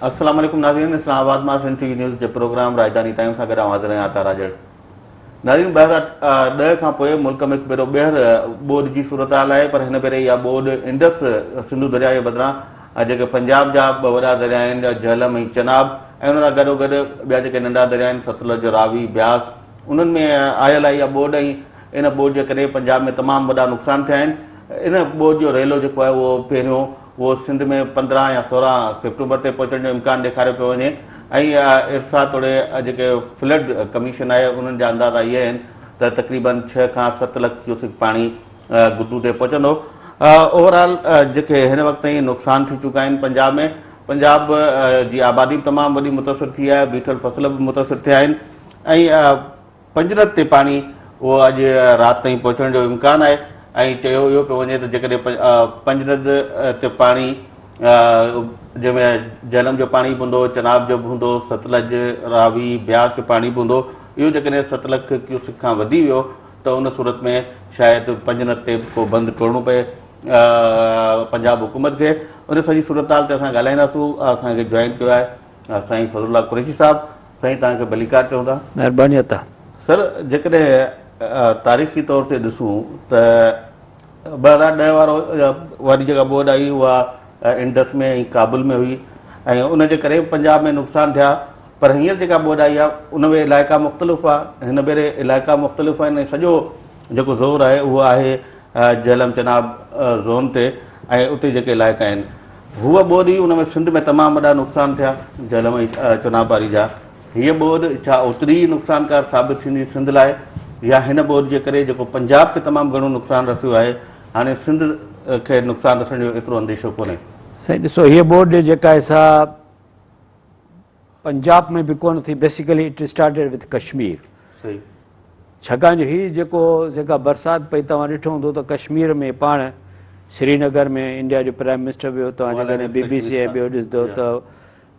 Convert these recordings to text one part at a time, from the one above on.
السلام عليڪم ناظرين اسلام آباد مان سنڌ ٽي وي نيوز جي پروگرام راڄڌاني ٽائيم سان گڏ آئون حاضر آهيان عطا راڄڙ. ناظرين 2010 کان پوء ملڪ ۾ هڪ ڀيرو ٻيهر ٻوڏ جي صورتحال آهي پر هن ڀيري اها ٻوڏ انڊس سنڌو درياء جي بدران جيڪي پنجاب جا ٻه وڏا درياء آهن جهلم ۽ چناب ۽ ان سان گڏوگڏ ٻيا جيڪي ننڍا درياء آهن ستلج راوي بياس انهن ۾ آيل آهي اها ٻوڏ ۽ ان ٻوڏ جي ڪري پنجاب ۾ تمام وڏا نقصان ٿيا آهن. ان ٻوڏ جو ريلو جيڪو آهي اهو پهريون اهو سنڌ ۾ 15 يا 16 سيپٽمبر تي پهچڻ جو امڪان ڏيکاريو پيو وڃي ۽ ارسا توڙي جيڪي فلڊ ڪميشن آهي انهن جا اندازا اهي آهن ته تقريبن 6 کان 7 لک ڪيوسڪ پاڻي گڊو تي پهچندو. اوور آل جيڪي هن وقت تائين نقصان ٿي چڪا آهن پنجاب ۾ پنجاب جي آبادي به تمام وڏي متاثر ٿي آهي بيٺل فصل به متاثر ٿيا آهن ۽ پنجند تي پاڻي اهو اڄ رات تائين پهچڻ جو امڪان آهي ۽ چيو اهو پيو وڃي ته جيڪڏهن پنجند تي پاڻي جنهن ۾ جهلم جو پاڻي به هوندو، چناب جو به هوندو، ستلج، راوي، بياس جو پاڻي به هوندو، اهو جيڪڏهن 7 لک ڪيوسڪ کان وڌي ويو ته ان صورت ۾ شايد پنجند تي به ڪو بند ٽوڙڻو پئي پنجاب حڪومت کي. ان سڄي صورتحال تي اسان ڳالهائينداسون. اسان کي جوائن ڪيو آهي سائين فضل الله قريشي صاحب. سائين توهان کي ڀليڪار چئون ٿا. مهرباني عطا. سر جيڪڏهن تاريخي طور تي ڏسون ته 2010 وارو واري جيڪا ٻوڏ آئي اها انڊس ۾ ۽ ڪابل ۾ هئي ۽ ان جي ڪري پنجاب ۾ نقصان ٿيا پر هينئر جيڪا ٻوڏ آئي آهي ان ۾ علائقا مختلف آهي هن ڀيري علائقا مختلف آهن ۽ سڄو جيڪو زور آهي اهو آهي جهلم چناب زون تي ۽ اتي جيڪي علائقا آهن هوء ٻوڏ ئي ان ۾ سنڌ ۾ تمام وڏا نقصان ٿيا جهلم ۽ چناب واري جا. هيء ٻوڏ ڇا اوتري ئي نقصانڪار ثابت ٿيندي سنڌ لاء يا هن ٻوڏ جي ڪري جيڪو پنجاب کي تمام گهڻو نقصان رسيو آهي هاڻي سنڌ کي نقصان رسڻ جو ايترو انديشو ڪونهي. سائين ڏسو هيء ٻوڏ جيڪا آهي سا پنجاب ۾ به ڪونه ٿي basically it started with Kashmir ڇاڪاڻ جو هي جيڪو جيڪا برسات پئي توهان ڏٺو هوندو ته ڪشمير ۾ پاڻ سرينگر ۾ انڊيا جو پرائم منسٽر ويو توهان جيڪڏهن بي بي سي ۽ ٻيو ڏسندو ته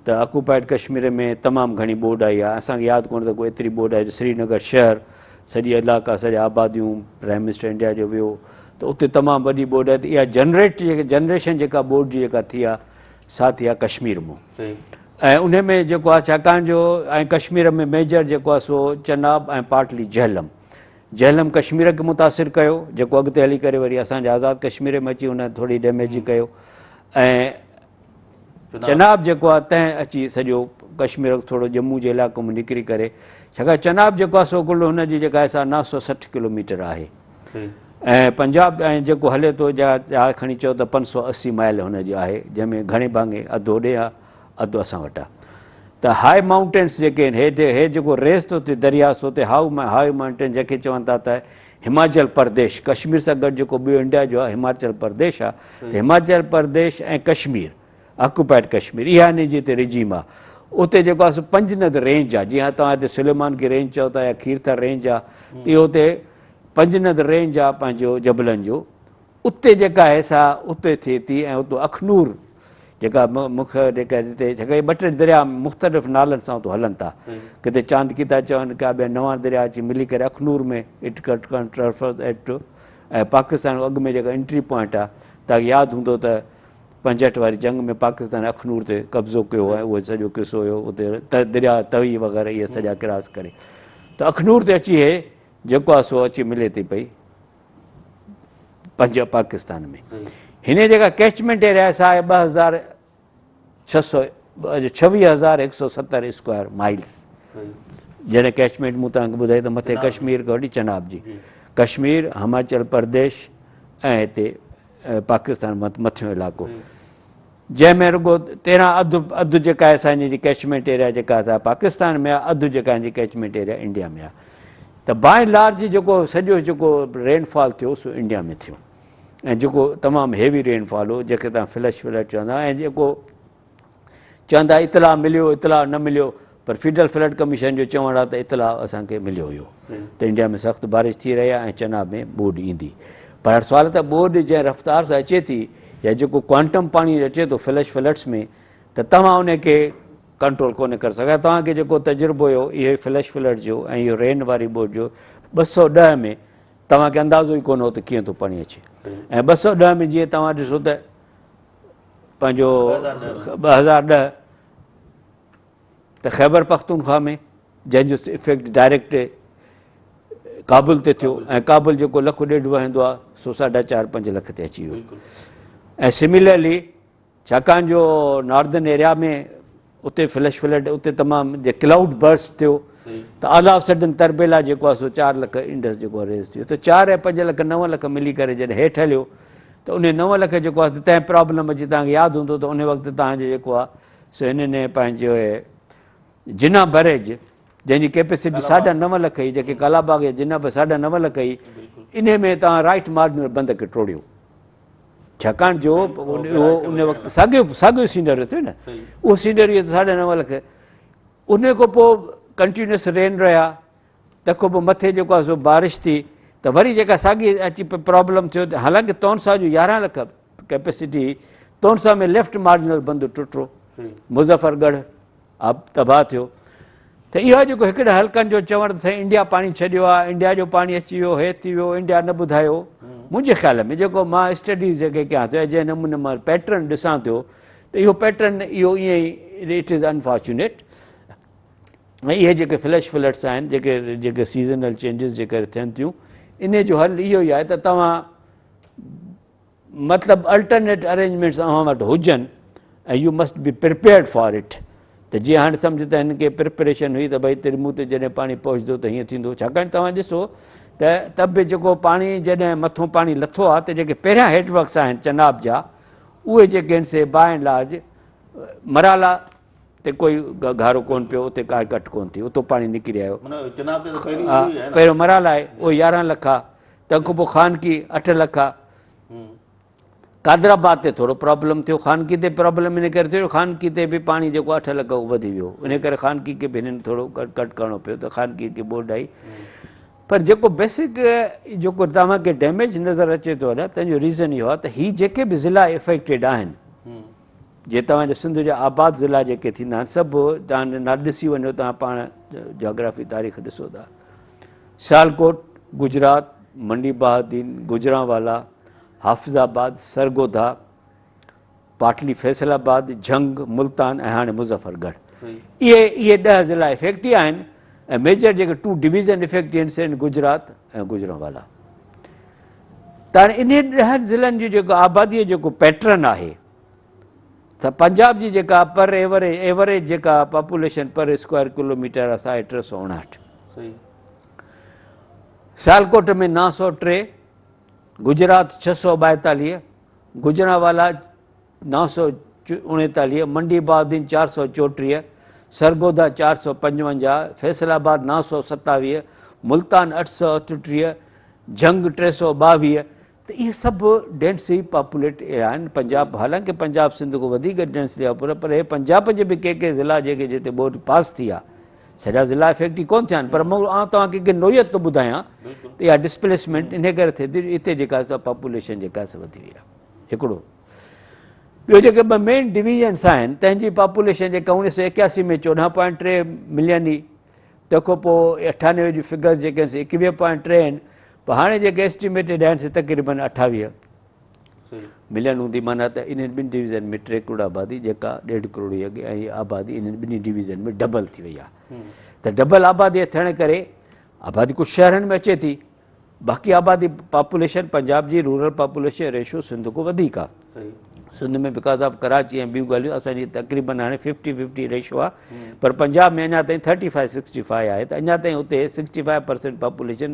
ته آڪوپائيڊ ڪشمير ۾ تمام گهڻي ٻوڏ آئي آهي اسان کي ياد ڪونه ته ڪو ايتري ٻوڏ آئي جو سرينگر شهر سڄي علائقا سڄا آباديون پرائم منسٽر انڊيا جو ويو ته اتي تمام وڏي ٻوڏ آئي ته اها جنريٽ جنريشن جيڪا ٻوڏ جي جيڪا ٿي آهي سا ٿي آهي ڪشمير مون ۽ انهي ۾ جيڪو آهي ڇاڪاڻ جو ۽ ڪشمير ۾ ميجر جيڪو آهي سو چناب ۽ پارٽلي جهلم جهلم ڪشمير کي متاثر ڪيو جيڪو اڳتي هلي ڪري وري اسان جي آزاد ڪشمير ۾ اچي ان ٿوري ڊيميج ڪيو ۽ چناب جيڪو آهي تنهن اچي سڄو ڪشمير ٿورو ڄمون جي علائقو ۾ نڪري ڪري ڇاڪاڻ چناب جيڪو آهي سو ڪل هن جي جيڪا آهي سا 960 ڪلوميٽر آهي ۽ پنجاب ۽ جيڪو هلي ٿو جا کڻي چئو ته 580 مائل هن جي آهي جنهن ۾ گهڻي ڀاڱي اڌ هوڏي آهي اڌ اسان وٽ آ ته هاء مائونٽينس جيڪي آهن هي هي جيڪو ريس ٿو ٿئي درياء سو تي هاء هاء مائونٽين جنهن کي چون ٿا ته هماچل پرديش ڪشمير سان گڏ جيڪو ٻيو انڊيا جو آهي هماچل پرديش آ ته هماچل پرديش ۽ ڪشمير آڪوپائڊ ڪشمير اها ان جي هتي رجيم آ اتي جيڪو آ سو پنجند رينج آ جيئن توهان هتي سليمان ڪي رينج چئو ٿا يا کيرٿر رينج آ ته اهو اتي پنجند رينج آ پنهنجو جبلن جو اتي جيڪا آهي سا اتي ٿئي ٿي ۽ اتو اخنور جيڪا مک جيڪا جتي ڇاڪاڻ ٻه ٽي درياء مختلف نالن سان اتو هلن ٿا ڪٿي چاندڪي ٿا چون ڪا ٻيا نوان درياء اچي ملي ڪري اخنور ۾ it ڪٽ ڪنٽرفرز ايٽ ۽ پاڪستان اڳ ۾ جيڪا انٽري پوائنٽ آهي تاڪي ياد هوندو ته 65 واري جنگ ۾ پاڪستان اخنور تي قبضو ڪيو ۽ اهو سڄو قصو هيو اتي درياء توي وغيره اهي سڄا ڪراس ڪري ته اخنور تي اچي هي جيڪو آهي سو اچي ملي ٿي پئي پنجاب پاڪستان ۾ هن جيڪا ڪيچمينٽ ايريا آهي سا آهي 2670 اسڪوائر مائلز جڏهن ڪيچمينٽ مون توهان کي ٻڌائي ته مٿي ڪشمير کان وٺي چناب جي ڪشمير هماچل پرديش ۽ هتي پاڪستان مٿيون علائقو جنهن ۾ رڳو 13 اڌ اڌ جيڪا آهي سا جي ڪيچمينٽ ايريا جيڪا آهي پاڪستان ۾ آهي اڌ جيڪا جي ڪيچمينٽ ايريا انڊيا ۾ آهي ته باء لارج جيڪو سڄو جيڪو رين فال ٿيو سو انڊيا ۾ ٿيو ۽ جيڪو تمام هيوي رين فال هو جنهن کي تان فلش فلڊ چوندا ۽ جيڪو چوندا اطلاع مليو اطلاع نه مليو پر فيڊرل فلڊ ڪميشن جو چوڻ آهي ته اطلاع اسان کي مليو هيو ته انڊيا ۾ سخت بارش ٿي رهي آهي ۽ چناب ۾ ٻوڏ ايندي پر هاڻ سوال ته ٻوڏ جنهن رفتار سان اچي ٿي يا جيڪو ڪوانٽم پاڻي اچي ٿو فلش فلڊس ۾ ته توهان ان کي ڪنٽرول ڪونه ڪري سگهيا توهان کي جيڪو تجربو هيو اهو فلش فلڊ جو ۽ اهو رين واري ٻوڏ جو 210 ۾ توهان کي اندازو ئي ڪونه هو ته ڪيئن ٿو پاڻي اچي ۽ 210 ۾ جيئن توهان ڏسو ته پنهنجو 2010 ته خيبر پختونخوا ۾ جنهن جو افيڪٽ ڊائريڪٽ ڪابل تي ٿيو ۽ ڪابل جيڪو لک ڏيڍ وهندو آهي سو ساڍا چار پنج لک تي اچي ويو ۽ سميلرلي ڇاڪاڻ جو ناردرن ايريا ۾ اتي فلش فلڊ اتي تمام جي ڪلائوڊ برسٽ ٿيو ته آل آف سڊن تربيلا جيڪو آهي سو 4 لک انڊس جيڪو ريز ٿيو ته 4 ۽ 5 لک 9 لک ملي ڪري جڏهن هيٺ هليو ته ان 9 لک جيڪو آهي تنهن پرابلم اچي توهان کي ياد هوندو ته ان وقت توهان جو جيڪو آهي سو هنن پنهنجو جناح بئريج جنهن جي ڪيپيسٽي ساڍا 9 لک هئي جيڪي ڪالا باغ يا جناح به ساڍا 9 لک هئي انهي ۾ توهان رائٽ مارجنل بند کي ٽوڙيو ڇاڪاڻ جو اهو ان وقت ساڳيو ساڳيو سينريو ٿيو نه اهو سينريو ته ساڍا 9 لک ان کان پوء ڪنٽينيوس رين رهيا تنهن کان پوء مٿي جيڪو آهي سو بارش ٿي ته وري جيڪا ساڳي اچي پرابلم ٿيو حالانڪه تونسا جو 11 لک ڪيپيسٽي هئي تونسا ۾ ليفٽ مارجنل بند ٽٽو مظفر ڳڙهه آب تباهه ٿيو ته اهو جيڪو هڪڙي حلقن جو چوڻ ته سائين انڊيا پاڻي ڇڏيو آهي انڊيا جو پاڻي اچي ويو هي ٿي ويو انڊيا نه ٻڌايو منهنجي خيال ۾ جيڪو مان اسٽڊيز جيڪي ڪيان ٿو جنهن نموني مان پيٽرن ڏسان ٿو ته اهو پيٽرن اهو ائين ئي it is unfortunate ۽ اهي جيڪي فلش فلڊس آهن جيڪي جيڪي سيزنل چينجز جي ڪري ٿين ٿيون ان جو حل اهو ئي آهي ته توهان مطلب الٽرنيٽ ارينجمينٽس اوهان وٽ هجن ۽ you must be prepared for it ته جيئن هاڻي سمجهه ته هن کي پرپريشن هئي ته ڀئي ترمون تي جڏهن پاڻي پهچندو ته هيئن ٿيندو ڇاڪاڻ توهان ڏسو ته ته به جيڪو پاڻي جڏهن مٿو پاڻي لٿو آهي ته جيڪي پهريان هيڊ ورڪس آهن چناب جا اهي جيڪي آهن سي باء اينڊ لارج مرالا تي ڪوئي گهارو ڪون پيو اتي ڪائي ڪٽ ڪون ٿي اتو پاڻي نڪري آيو پهريون مرالا آهي اهو 11 لک آهي تنهن کان پوء خانڪي 8 لک آهي قادر آباد تي ٿورو پرابلم ٿيو خانڪي تي پرابلم ان ڪري ٿيو خانڪي تي به پاڻي جيڪو 8 لک وڌي ويو ان ڪري خانڪي کي به هنن ٿورو ڪٽ ڪرڻو پيو ته خانڪي کي ٻوڏ آئي پر جيڪو بيسڪ جيڪو توهان کي ڊيميج نظر اچي ٿو نه تنهن جو ريزن اهو آهي ته هي جيڪي به ضلع افيڪٽيڊ آهن جي توهان جا سنڌ جا آباد ضلع جيڪي ٿيندا آهن سڀ توهان نه ڏسي وڃو توهان پاڻ جاگرافي تاريخ ڏسو ٿا سيالڪوٽ گجرات منڊي بهاؤالدين گجرانوالا حافظ آباد سرگوڌا پاٽلي فيصل آباد جهنگ ملتان ۽ هاڻي مظفر ڳڙهه اهي اهي 10 ضلع افيڪٽي آهن ۽ ميجر جيڪي 2 ڊويزن افيڪٽي آهن سي آهن گجرات ۽ گجرانوالا ته هاڻي انهن 10 ضلعن جو جيڪو آبادي جو جيڪو پيٽرن آهي ته پنجاب جي جيڪا پر ايوريج ايوريج جيڪا پاپوليشن پر اسڪوائر ڪلوميٽر آهي سا آهي 359. سيالڪوٽ ۾ 903، گجرات 642، گجرانوالا 939، منڊي بهاؤالدين 434، سرگوڌا 455، فيصل آباد 927، ملتان 838، جهنگ 322، ته اهي سڀ ڊينسلي پاپوليٽ ايريا آهن پنجاب حالانڪه پنجاب سنڌ کان وڌيڪ ڊينسلي پاپوليٽ پر هي پنجاب جي به ڪي ڪي ضلع جيڪي جتي ٻوڏ پاس ٿي آهي سڄا ضلع افيڪٽ ئي ڪون ٿيا آهن پر مون آئون توهان کي هڪ نوعيت ٿو ٻڌايان ته اها ڊسپليسمينٽ ان ڪري ٿئي ٿي اتي جيڪا سا پاپوليشن جيڪا سا وڌي وئي آهي هڪڙو ٻيو جيڪي ٻه مين ڊويزنس آهن تنهن جي پاپوليشن جيڪا 1981 ۾ 14.3 ملين هئي تنهن کان پوء 98 جون فگرز جيڪي آهن سي 21.3 آهن پر هاڻي جيڪي ايسٽيميٽيڊ آهن سي تقريبن 28 ملين هوندي معنيٰ ته انهن ٻن ڊويزن ۾ 3 ڪروڙ آبادي جيڪا ڏيڍ ڪروڙ هئي اڳي ۽ آبادي انهن ٻنهي ڊويزن ۾ ڊبل ٿي وئي آهي ته ڊبل آبادي ٿيڻ ڪري آبادي ڪجهه شهرن ۾ اچي ٿي باقي آبادي پاپوليشن پنجاب جي رورل پاپوليشن ريشو سنڌ کان وڌيڪ آهي سنڌ ۾ because of Karachi ۽ ٻيون ڳالهيون اسان جي تقريبن هاڻي 50 50 ريشو آهي پر پنجاب ۾ اڃا تائين 35 65 آهي ته اڃا تائين اتي 65% population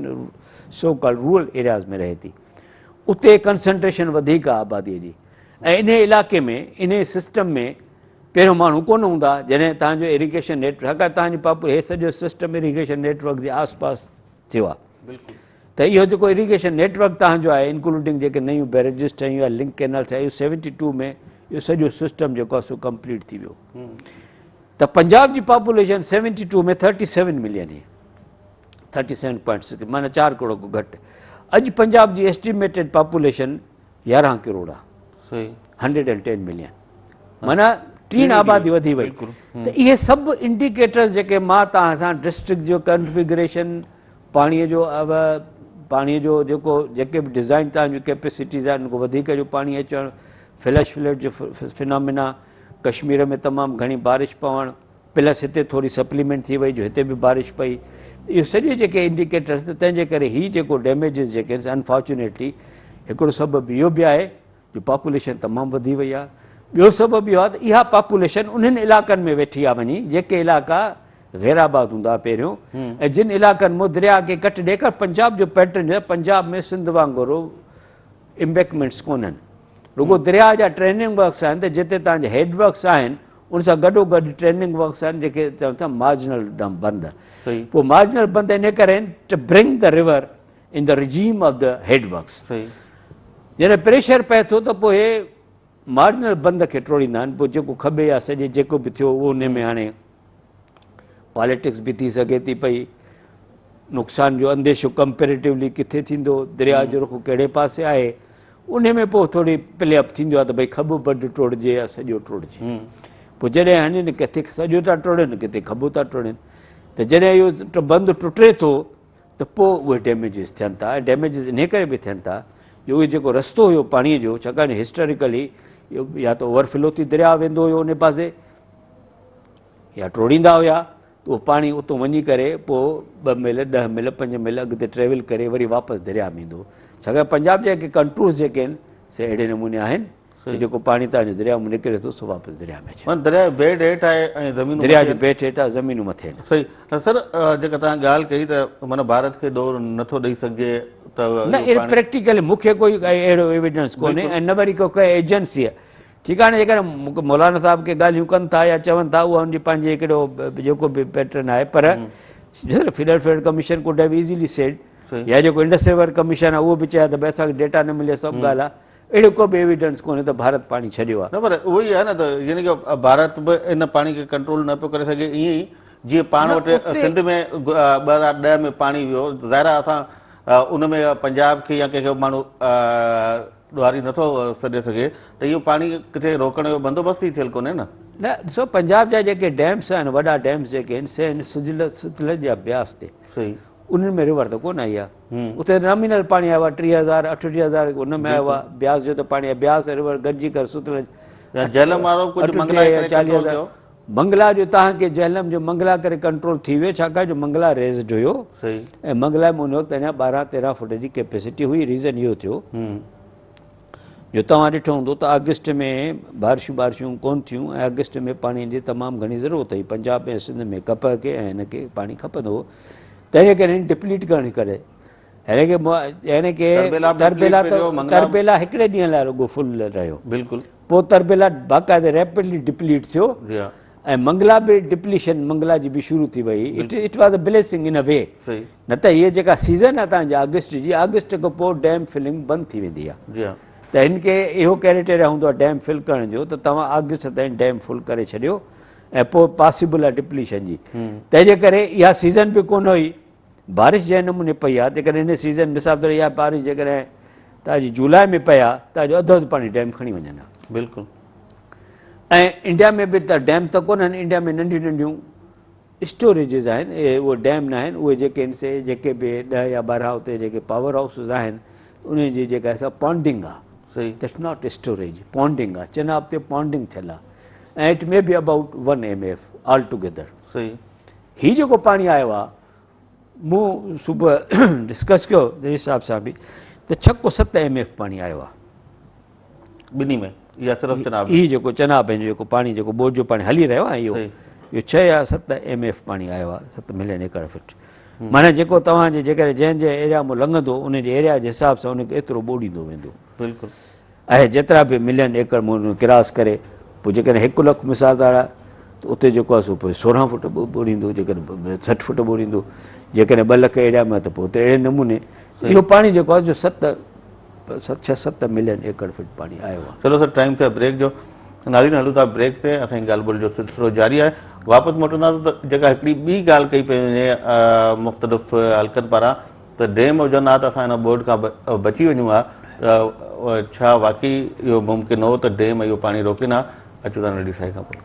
so called rural areas ۾ رهي ٿي اتي ڪنسنٽريشن وڌيڪ آهي آبادي جي ۽ انهي علائقي ۾ انهي سسٽم ۾ پهريون ماڻهو ڪونه هوندا جڏهن تهان جو اريگيشن نيٽ ورڪ تهان جي پاپو هي سڄو سسٽم اريگيشن نيٽ ورڪ جي آس پاس ٿيو آهي ته اهو جيڪو اريگيشن نيٽ ورڪ تهان جو آهي انڪلوڊنگ جيڪي نيون بيريجز ٺهيون يا لنڪ ڪينال ٺهيا اهو 72 ۾ اهو سڄو سسٽم جيڪو آهي سو ڪمپليٽ ٿي ويو ته پنجاب جي پاپوليشن 72 ۾ 37 ملين هئي 37.6 معنی 4 ڪروڙ کان گهٽ اڄ پنجاب جي ايسٽيميٽيڊ پاپوليشن 11 ڪروڙ آهي 110 ملين معنی ٽين آبادي وڌي وئي ته اهي سڀ انڊيڪيٽرز جيڪي مان توهان سان ڊسٽرڪٽ جو ڪنفيگريشن پاڻي جو پاڻي جو جيڪو جيڪي به ڊزائن توهان جون ڪيپيسٽيز آهن ان کان وڌيڪ جو پاڻي اچڻ فلش فلڊ جو فنامينا ڪشمير ۾ تمام گهڻي بارش پوڻ پلس هتي ٿوري سپليمينٽ ٿي وئي جو هتي به بارش پئي اهو سڄو جيڪي انڊيڪيٽرس ته تنهن جي ڪري هي جيڪو ڊيميجز جيڪي آهن انفارچونيٽلي هڪڙو سبب اهو به آهي جو پاپوليشن تمام وڌي وئي آهي ٻيو سبب اهو آهي ته اها پاپوليشن انهن علائقن ۾ ويٺي آهي وڃي جيڪي علائقا غير آباد هوندا هئا پهريون ۽ جن علائقن مان درياء کي ڪٽ ڏي ڪر پنجاب جو پيٽرن جو پنجاب ۾ سنڌ وانگر امبيڪمينٽس ڪونهن رڳو درياء جا ٽريننگ ورڪس آهن ته جتي تان جا هيڊ ورڪس آهن ان سان گڏو گڏ ٽريننگ ورڪس آهن جيڪي چون ٿا مارجنل بند پوء مارجنل بند ان ڪري آهن to bring the river in the regime of the head works جڏهن پريشر پئي ٿو ته پوء مارجنل بند کي ٽوڙيندا آهن پوء جيڪو کٻي يا سڄي جيڪو به ٿيو اهو ان ۾ هاڻي پاليٽڪس به ٿي سگهي ٿي پئي نقصان جو انديشو ڪمپيريٽولي ڪٿي ٿيندو درياء جو رخ ڪهڙي پاسي آهي ان ۾ پوء ٿوري پلي اپ ٿيندو آهي ته ڀئي کٻو بند ٽوڙجي يا سڄو ٽوڙجي پوء جڏهن هڻين ڪٿي سڄو ٿا ٽوڙين ڪٿي کٻو ٿا ٽوڙين ته جڏهن اهو بند ٽٽي ٿو ته پوء اهي ڊيميجز ٿين ٿا ۽ ڊيميجز انهي ڪري به ٿين ٿا جو اهي جيڪو رستو هيو پاڻي جو ڇاڪاڻ هسٽاريڪلي يا ته اوور فلو ٿي درياء ويندو هيو ان پاسي يا ٽوڙيندا هيا ته اهو پاڻي اتو وڃي ڪري پوء ٻه ميل ڏهه ميل پنج ميل اڳتي ٽريول ڪري وري واپس درياء ۾ ايندو هو ڇاڪاڻ پنجاب جا جيڪي ڪنٽورز جيڪي آهن سي اهڙي نموني آهن جيڪو پاڻي تان جو درياء مان نڪري ٿو سو واپس درياء ۾ اچي ٿو. درياء بيڊ هيٺ آهي ۽ زمينون درياء جو بيڊ هيٺ آهي زمينون مٿي آهن. صحيح سر جيڪا توهان ڳالهه ڪئي ته معنيٰ ڀارت کي ڏور نٿو ڏئي سگهجي ته نه اهڙو پريڪٽيڪلي مون کي ڪوئي اهڙو ايويڊنس ڪونهي ۽ نه وري ڪو ڪنهن ايجنسيء ٺيڪ آهي نه جيڪڏهن مولانا صاحب ڪي ڳالهيون ڪن ٿا يا چون ٿا اها ان جي پنهنجي هڪڙو جيڪو به پيٽرن آهي پر federal federal commission could have easily said يا جيڪو انڊس ريور ڪميشن آهي اهو به چئي ته ڀئي اسان کي ڊيٽا نه ملي سڀ ڳالهه آهي اهڙو ڪو به ايويڊنس ڪونهي ته ڀارت پاڻي ڇڏيو آهي. نه پر اهو ئي آهي نه ته يعني ڪه ڀارت به ان پاڻي کي ڪنٽرول نه پيو ڪري سگهي ائين ئي جيئن پاڻ وٽ سنڌ ۾ 2010 ۾ پاڻي ويو ظاهر آهي اسان ان ۾ پنجاب کي يا ڪنهن کي ماڻهو ڏوهاري نٿو سڏي سگهي ته اهو پاڻي ڪٿي روڪڻ جو بندوبست ئي ٿيل ڪونهي نه. نه ڏسو پنجاب جا جيڪي ڊيمس آهن وڏا ڊيمس جيڪي آهن سي آهن ستلج يا بياس تي انهن ۾ ريور ته ڪونه آئي آهي اتي نامينل پاڻي آيو آهي 3000 38000 ان ۾ آيو آهي بياس جو ته پاڻي آهي بياس ۽ ريور گڏجي ڪري ستلج يا جهلم وارو ڪجهه منگلا ڪري ڪنٽرول ٿيو منگلا جو تهان کي جهلم جو منگلا ڪري ڪنٽرول ٿي ويو ڇاڪاڻ جو منگلا ريزڊ هيو ۽ منگلا ۾ ان وقت اڃا 12 13 فوٽ جي ڪيپيسٽي هئي ريزن اهو ٿيو جو توهان ڏٺو هوندو ته آگسٽ ۾ بارشون بارشون ڪون ٿيون ۽ آگسٽ ۾ پاڻي جي تمام گهڻي ضرورت هئي پنجاب ۽ سنڌ ۾ ڪپهه کي ۽ هن کي پاڻي کپندو هو تنهن ڪري هن ڊپليٽ ڪرڻ ڪري يعني ڪي يعني ڪي تربيلا تربيلا هڪڙي ڏينهن لاء رڳو فل رهيو بلڪل پوء تربيلا باقاعده ريپڊلي ڊپليٽ ٿيو ۽ منگلا به ڊپليشن منگلا جي به شروع ٿي وئي it was a blessing in a way نه ته هيء جيڪا سيزن آهي تان جي آگسٽ جي آگسٽ کان پوء ڊيم فلنگ بند ٿي ويندي آهي ته هن کي اهو ڪرائيٽيريا هوندو آهي ڊيم فل ڪرڻ جو ته توهان آگسٽ تائين ڊيم فل ڪري ڇڏيو ۽ پوء پاسيبل آهي ڊپليشن جي تنهن جي ڪري اها سيزن به ڪونه هئي بارش جنهن نموني پئي آهي جيڪڏهن هن سيزن مثال طور اها بارش جيڪڏهن تان جي جولاء ۾ پئي آهي تان جو اڌ اڌ پاڻي ڊيم کڻي وڃن ها بلڪل ۽ انڊيا ۾ به ته ڊيم ته ڪونهن انڊيا ۾ ننڍيون ننڍيون اسٽوريجز آهن اهي اهي ڊيم نه آهن اهي جيڪي آهن سي جيڪي به ڏهه يا ٻارهن اتي جيڪي پاور هائوسز آهن انهن جي جيڪا سا پانڊنگ آهي صحيح that's not storage ponding آهي چناب تي پانڊنگ ٿيل آهي ۽ it may be about one M F all together صحيح هي جيڪو پاڻي آيو آهي مون صبح ڊسڪس ڪيو رئيس صاحب سان به ته ڇهه کو ست ايم ايف پاڻي آيو آهي ٻنهي ۾ يا صرف چناب هي جيڪو چناب ۾ جيڪو پاڻي جيڪو ٻوڏ جو پاڻي هلي رهيو آهي اهو اهو ڇهه يا ست ايم ايف پاڻي آيو آهي ست ملين ايڪڙ فٽ معنی جيڪو توهان جي جيڪڏهن جنهن جنهن ايريا مان لنگهندو ان جي ايريا جي حساب سان ان کي ايترو ٻوڏيندو ويندو بلڪل اهي جيترا به ملين ايڪڙ مون ڪراس ڪري پوء جيڪڏهن هڪ لک مثال طور ته اتي جيڪو آهي سو پوء سورهن فوٽ ٻوڙيندو جيڪڏهن سٺ فوٽ ٻوڙيندو جيڪڏهن ٻه لک ايريا ۾ ته پوء اتي اهڙي نموني اهو پاڻي جيڪو آهي جو ست ست ڇهه ست ملين ايڪڙ فٽ پاڻي آيو آهي. چلو سر ٽائيم ٿيو بريڪ جو ناظرين هلون ٿا بريڪ تي اسان جي ڳالهه ٻولهه جو سلسلو جاري آهي واپس موٽنداسون ته جيڪا هڪڙي ٻي ڳالهه ڪئي پئي وڃي مختلف حلقن پاران ته ڊيم هجن ها ته اسان هن ٻوڏ کان بچي وڃون ها ته ڇا واقعي اهو ممڪن هو ته ڊيم اهو پاڻي روڪين ها اچون ٿا ننڍي سائي کان پوء.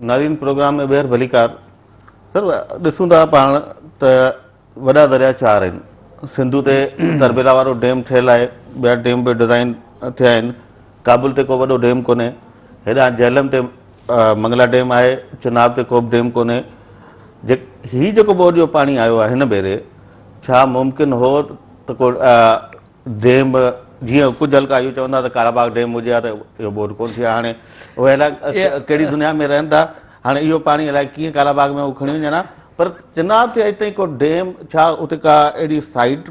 ناظرين پروگرام ۾ ٻيهر ڀليڪار. سر ڏسون ٿا پاڻ ته وڏا دريا چار آهن. سنڌو تي تربيلا وارو ڊيم ٺهيل آهي، ٻيا ڊيم به ڊزائين ٿيا آهن. ڪابل تي ڪو وڏو ڊيم ڪونهي. هيڏانهن جهلم تي منگلا ڊيم آهي، چناب تي ڪو به ڊيم ڪونهي. هي جيڪو ٻوڏ جو پاڻي آيو آهي هن ڀيري ڇا ممڪن هو ته ڪو ڊيم جيئن ڪجهه حلقا اهو چوندا ته ڪاراباغ ڊيم هجي ها ته اهو ٻوڏ ڪونه ٿئي ها. هاڻي اهي الائي ڪهڙي دنيا ۾ رهن ٿا. هاڻي اهو پاڻي الائي ڪيئن ڪالاباغ ۾ هو کڻي وڃن ها. پر چناب تي اڄ تائين ڪو ڊيم ڇا اتي ڪا اهڙي سائيٽ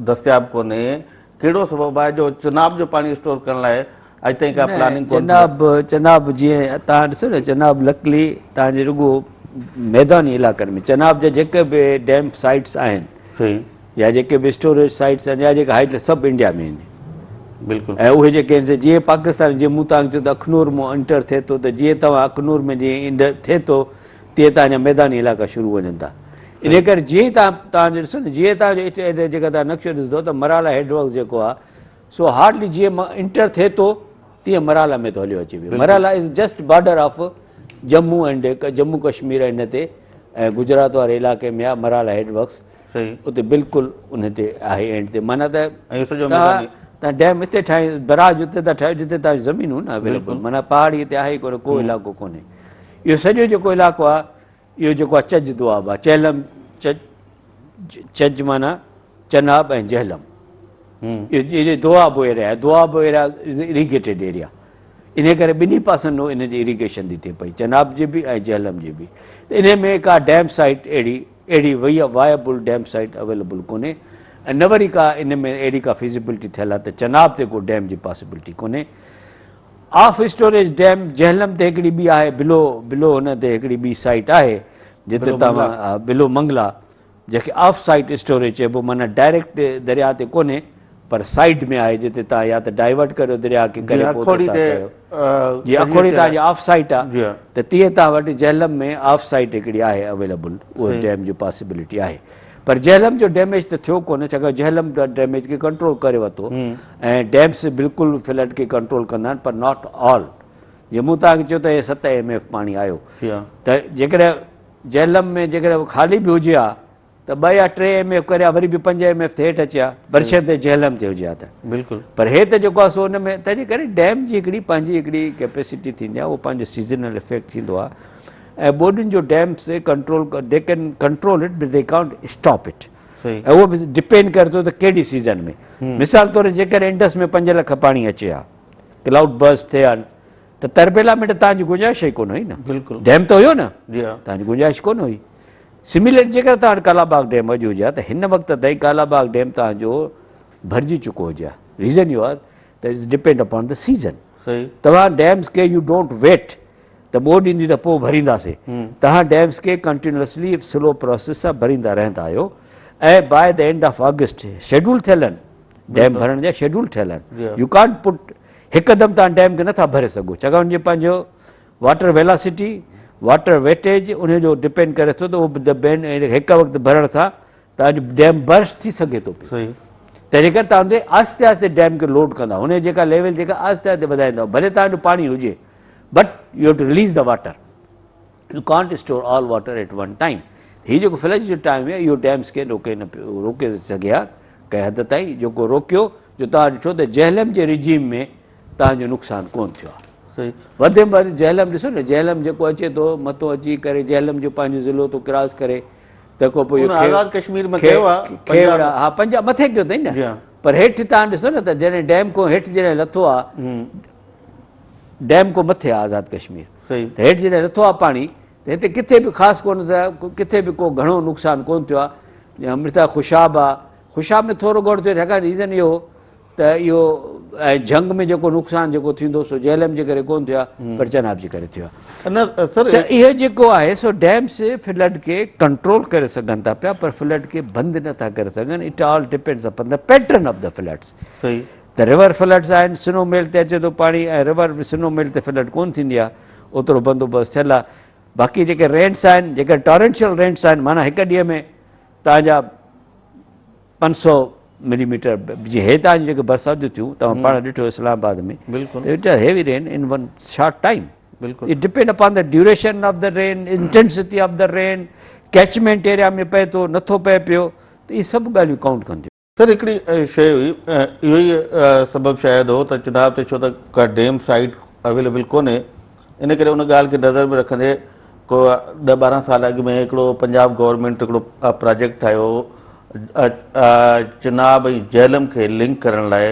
دستياب ڪونهي؟ ڪهڙو سبب آهي جو چناب جو پاڻي اسٽور ڪرڻ لاء اڄ تائين ڪا پلاننگ ڪونه ٿي؟ چناب چناب جيئن توهان ڏسو نه چناب لڪلي توهان جي رڳو ميداني علائقن ۾ چناب جا جيڪي به ڊيم سائيٽس آهن صحيح يا جيڪي به اسٽوريج سائيٽس آهن يا جيڪي هائيڊ سڀ انڊيا ۾ آهن بلڪل ۽ اهي جيڪي آهن سي جيئن پاڪستان جيئن مون توهان کي چيو ته اخنور مون انٽر ٿئي ٿو ته جيئن توهان اخنور ۾ جيئن انڊر ٿئي ٿو تيئن توهان جا ميداني علائقا شروع وڃن ٿا انهي ڪري جيئن توهان توهان جو ڏسو نه جيئن توهان جو جيڪا توهان نقشو ڏسندو ته مرالا هيڊ ورڪس جيڪو آهي سو هارڊلي جيئن انٽر ٿئي ٿو تيئن مرالا ۾ ٿو هليو اچي ويو. Marala is just border of Jammu and Jammu Kashmir ان تي ۽ گجرات واري علائقي ۾ آهي مرالا هيڊ ورڪس اتي بلڪل ان تي آهي اينڊ تي معنيٰ ته تان ڊيم اتي ٺاهي براج اتي ٿا ٺاهيو جتي تان زمينون نه اويليبل معنيٰ پهاڙي تي آهي ئي ڪونه ڪو علائقو ڪونهي اهو سڄو جيڪو علائقو آهي اهو جيڪو آهي چج دوآب آهي چهلم چج چج معنيٰ چناب ۽ جهلم اهو دوآب ايريا آهي دوآب ايريا از اريگيٽيڊ ايريا ان ڪري ٻنهي پاسن ان جي اريگيشن ٿي ٿئي پئي چناب جي به ۽ جهلم جي به ته ان ۾ ڪا ڊيم سائيٽ اهڙي اهڙي وائبل ڊيم سائيٽ اويليبل ڪونهي ۽ نه وري ڪا ان ۾ اهڙي ڪا فيزيبلٽي ٿيل آهي ته چناب تي ڪو ڊيم جي پاسيبلٽي ڪونهي آف اسٽوريج ڊيم جهلم تي هڪڙي ٻي آهي بلو بلو هن تي هڪڙي ٻي سائيٽ آهي جتي توهان بلو منگلا جنهن کي آف سائيٽ اسٽوريج چئبو معنيٰ ڊائريڪٽ درياء تي ڪونهي پر سائيڊ ۾ آهي جتي توهان يا ته ڊائيورٽ ڪريو درياء کي ڪري پوء اتي توهان ڪيو جي اکوڙي توهان جي آف سائيٽ آهي ته تيئن توهان وٽ جهلم ۾ آف سائيٽ هڪڙي آهي اويليبل اهو ڊيم جي پاسيبلٽي آهي پر جهلم جو ڊيميج ته ٿيو ڪونه ڇاڪاڻ جهلم ڊيميج کي ڪنٽرول ڪري ورتو ۽ ڊيمس بلڪل فلڊ کي ڪنٽرول ڪندا آهن پر not all جي مون توهان کي چيو ته هي 7 ايم ايف پاڻي آيو ته جيڪڏهن جهلم ۾ جيڪڏهن خالي به هجي ها ته 2 يا 3 ايم ايف ڪري ها وري به 5 ايم ايف تي هيٺ اچي ها برشت تي جهلم تي هجي ها ته بلڪل پر هي ته جيڪو آهي سو ان ۾ تنهنجي ڪري ڊيم جي هڪڙي پنهنجي هڪڙي ڪيپيسٽي ٿيندي آهي اهو پنهنجو سيزنل افيڪٽ ٿيندو آهي ۽ ٻوڏين جو dams control the can control it but the can't stop it ۽ اهو به ڊپينڊ ڪري ٿو ته ڪهڙي سيزن ۾ مثال طور جيڪڏهن انڊس ۾ 5 لک پاڻي اچي ها ڪلائوڊ برسٽ ٿئي ها ته تربيلا ۾ ته تان جي گنجائش ئي ڪونه هئي نه بلڪل ڊيم ته هيو نه جي ها تان جي گنجائش ڪونه هئي سميلر جيڪر تان وٽ ڪالا باغ ڊيم اڄ هجي ها ته هن وقت تائين ڪالا باغ ڊيم تان جو ڀرجي چڪو هجي ها ريزن اهو آهي ته it's depend upon the season توهان ڊيمس کي يو don't wait ته ٻوڏ ايندي ته پوء ڀرينداسين. توهان ڊيمز کي ڪنٽينيوسلي سلو پراسيس سان ڀريندا رهندا آهيو ۽ by the end of August schedule ٿيل آهن ڊيم ڀرڻ جا شيڊول ٺهيل آهن يو ڪانٽ پٽ هڪدم توهان ڊيم کي نٿا ڀري سگهو ڇاڪاڻ ان جي پنهنجو واٽر ويلاسٽي واٽر ويٽيج ان جو ڊپينڊ ڪري ٿو ته اهو هڪ وقت ڀرڻ سان توهان جو ڊيم برسٽ ٿي سگهي ٿو پيو تنهن ڪري توهان تي آهستي آهستي ڊيم کي لوڊ ڪندا هن جي جيڪا ليول جيڪا آهستي آهستي وڌائيندا ڀلي توهان جو پاڻي هجي but you have to release the water you can't store all water at one time هي جيڪو فلج جو ٽائيم آهي اهو ڊيمس کي روڪي نه پيو روڪي سگهي ها ڪنهن حد تائين جيڪو روڪيو جو توهان ڏٺو ته جهلم جي رجيم ۾ توهان جو نقصان ڪون ٿيو آهي وڌ ۾ وڌ جهلم ڏسو نه جهلم جيڪو اچي ٿو مٿو اچي ڪري جهلم جو پنهنجو ضلعو ٿو ڪراس ڪري تنهن کان پوء اهو آزاد ڪشمير ۾ ڪيو آهي کيوڙا ها پنجاب مٿي ڪيو اٿئي نه پر هيٺ توهان ڏسو نه ته جڏهن ڊيم کان هيٺ جڏهن لٿو آهي ڊيم کان مٿي آهي آزاد ڪشمير ته هيٺ جڏهن لٿو آهي پاڻي ته هتي ڪٿي به خاص ڪونه ڪٿي به ڪو گهڻو نقصان ڪونه ٿيو آهي امرتا خوشاب آهي خوشاب ۾ ٿورو گهڻو ٿيو ڇاڪاڻ ريزن اهو ته اهو ۽ جهنگ ۾ جيڪو نقصان جيڪو ٿيندو سو جهلم جي ڪري ڪونه ٿيو آهي پر چناب جي ڪري ٿيو آهي ته اهو جيڪو آهي سو ڊيمس فلڊ کي ڪنٽرول ڪري سگهن ٿا پيا پر فلڊ کي بند نٿا ڪري سگهن it all depends upon the pattern of the floods ته ريور فلڊس آهن سنو ميل تي اچي ٿو پاڻي ۽ ريور سنو ميل تي فلڊ ڪونه ٿيندي آهي اوترو بندوبست ٿيل آهي باقي جيڪي رينٽس آهن جيڪي ٽارنشل رينٽس آهن معنيٰ هڪ ڏينهن ۾ تان جا 500 ملي ميٽر جي هي تان جيڪي برساتيون ٿيون توهان پاڻ ڏٺو اسلام آباد ۾ بلڪل ته it heavy rain in one short time. بلڪل. It depend upon the duration of the rain, intensity of the rain, catchment area ۾ پئي ٿو نٿو پئي پيو ته اهي سڀ ڳالهيون ڪائونٽ ڪنديون. سر هڪڙي شيء هئي اهو ئي سبب شايد هو ته چناب تي ڇو ته ڪا ڊيم سائيٽ اويليبل ڪونهي ان ڪري ان ڳالهه کي نظر ۾ رکندي ڪو ڏهه 12 سال اڳ ۾ هڪڙو پنجاب گورنمينٽ هڪڙو پراجيڪٽ ٺاهيو هو چناب ۽ جهلم کي لنڪ ڪرڻ لاء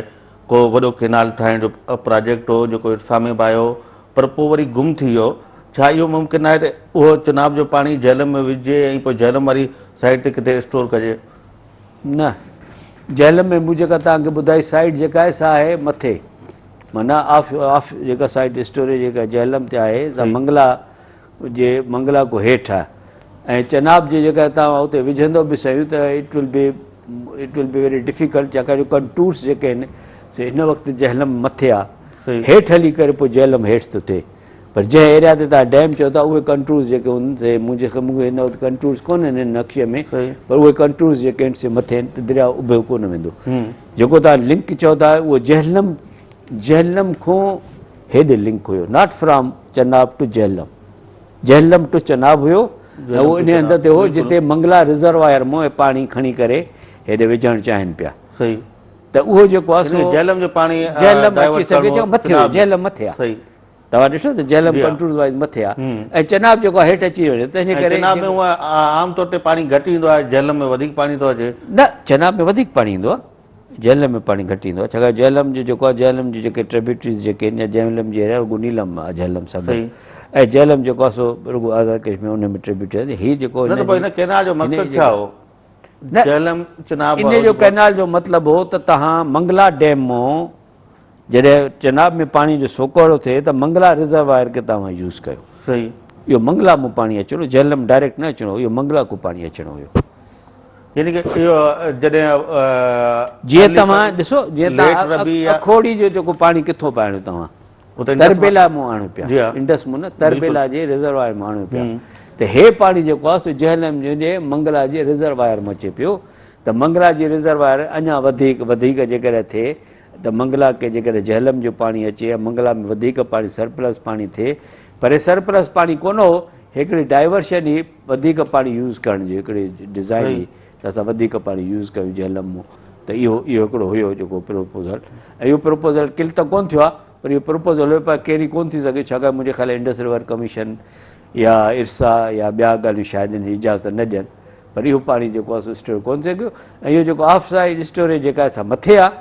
ڪو وڏو ڪينال ٺاهڻ جو پراجيڪٽ هو جيڪو ارسا ۾ به آيو پر پوء وري گم ٿي ويو. ڇا اهو ممڪن آهي ته اهو چناب جو پاڻي جهلم ۾ وجهجي ۽ پوء جهلم واري سائيڊ تي ڪٿي اسٽور ڪجي؟ نه. جهلم ۾ مون جيڪا توهان کي ٻڌائي سائيڊ جيڪا آهي سا آهي مٿي معنيٰ آف آف جيڪا سائيڊ اسٽوريج جيڪا جهلم تي آهي سا منگلا جي منگلا کان هيٺ آهي ۽ چناب جي جيڪا توهان اتي وجهندو به سهيون ته it will be it will be very difficult ڇاڪاڻ جو ڪنٽورس جيڪي آهن سي هن وقت جهلم مٿي آهي هيٺ هلي ڪري پوء جهلم هيٺ ٿو ٿئي پر جنهن ايريا تي توهان ڊيم چئو ٿا اهي ڪنٽورس جيڪي هن سي منهنجي مون کي هن وقت ڪنٽورس ڪونهن هن نقشي ۾ پر اهي ڪنٽورس جيڪي آهن سي مٿي آهن ته درياء اڀيو ڪونه ويندو جيڪو توهان لنڪ چئو ٿا اهو جهلم جهلم کان هيڏي link have not from Chenab to Jhelum Jhelum to Chenab هيو ۽ اهو انهي هنڌ تي هو جتي منگلا رزروائر مون پاڻي کڻي ڪري هيڏي وجهڻ چاهين پيا. صحيح. ته اهو جيڪو آهي سو جهلم جو پاڻي جهلم اچي سگهي ٿو مٿي هو جهلم مٿي آهي. صحيح. توهان ڏٺو ته جهلم ڪنٽرول وائز مٿي آهي ۽ چناب جيڪو آهي هيٺ اچي وڃي تنهن جي ڪري چناب ۾ هونء عام طور تي پاڻي گهٽ ايندو آهي جهلم ۾ وڌيڪ پاڻي ٿو اچي. نه چناب ۾ وڌيڪ پاڻي ايندو آهي. جهلم ۾ پاڻي گهٽ ايندو آهي ڇاڪاڻ جهلم جو جيڪو آهي جهلم جون جيڪي ٽريبيوٽريز جيڪي آهن يا جهلم جي ايريا رڳو نيلم آهي جهلم سان گڏ ۽ جهلم جيڪو آهي سو رڳو آزاد ڪشمير ان ۾ ٽريبيوٽري آهي هي جيڪو نه ته پوء هن ڪينال جو مقصد ڇا هو؟ نه جهلم چناب ان جو ڪينال جو مطلب هو ته تهان منگلا ڊيم مون جڏهن چناب ۾ پاڻي جو سوڪهڙو ٿئي ته منگلا رزروائر کي توهان يوز ڪيو. صحيح. اهو منگلا مون پاڻي اچڻو جهلم ڊائريڪٽ نه اچڻو اهو منگلا کان پاڻي اچڻو هيو. يعني ڪه اهو جڏهن جيئن توهان ڏسو جيئن توهان اکوڙي جو جيڪو پاڻي ڪٿو پيا آڻيو توهان تربيلا مون آڻيو پيا انڊس مون نه تربيلا جي رزروائر مان آڻيو پيا ته هي پاڻي جيڪو آهي سو جهلم جي منگلا جي رزروائر مان اچي پيو ته منگلا جي رزروائر اڃا وڌيڪ وڌيڪ جيڪڏهن ٿئي ته منگلا کي جيڪڏهن جهلم جو پاڻي اچي يا منگلا ۾ وڌيڪ پاڻي سرپلس پاڻي ٿئي پر هي سرپلس پاڻي ڪونه هو هڪڙي ڊائيورشن هئي وڌيڪ پاڻي يوز ڪرڻ جي هڪڙي ڊزائين هئي ته اسان وڌيڪ پاڻي يوز ڪيون جهلم مون ته اهو اهو هڪڙو هيو جيڪو پروپوزل ۽ اهو پروپوزل ڪل ته ڪونه ٿيو آهي پر اهو پروپوزل هيو پر ڪيري ڪونه ٿي سگهيو ڇاڪاڻ منهنجي خيال انڊس ريور ڪميشن يا ارسا يا ٻيا ڳالهيون شايد ان جي اجازت نه ڏين پر اهو پاڻي جيڪو آهي سو اسٽور ڪونه ٿي سگهيو ۽ اهو جيڪو آف سائيڊ اسٽوريج جيڪا آهي سا مٿي آهي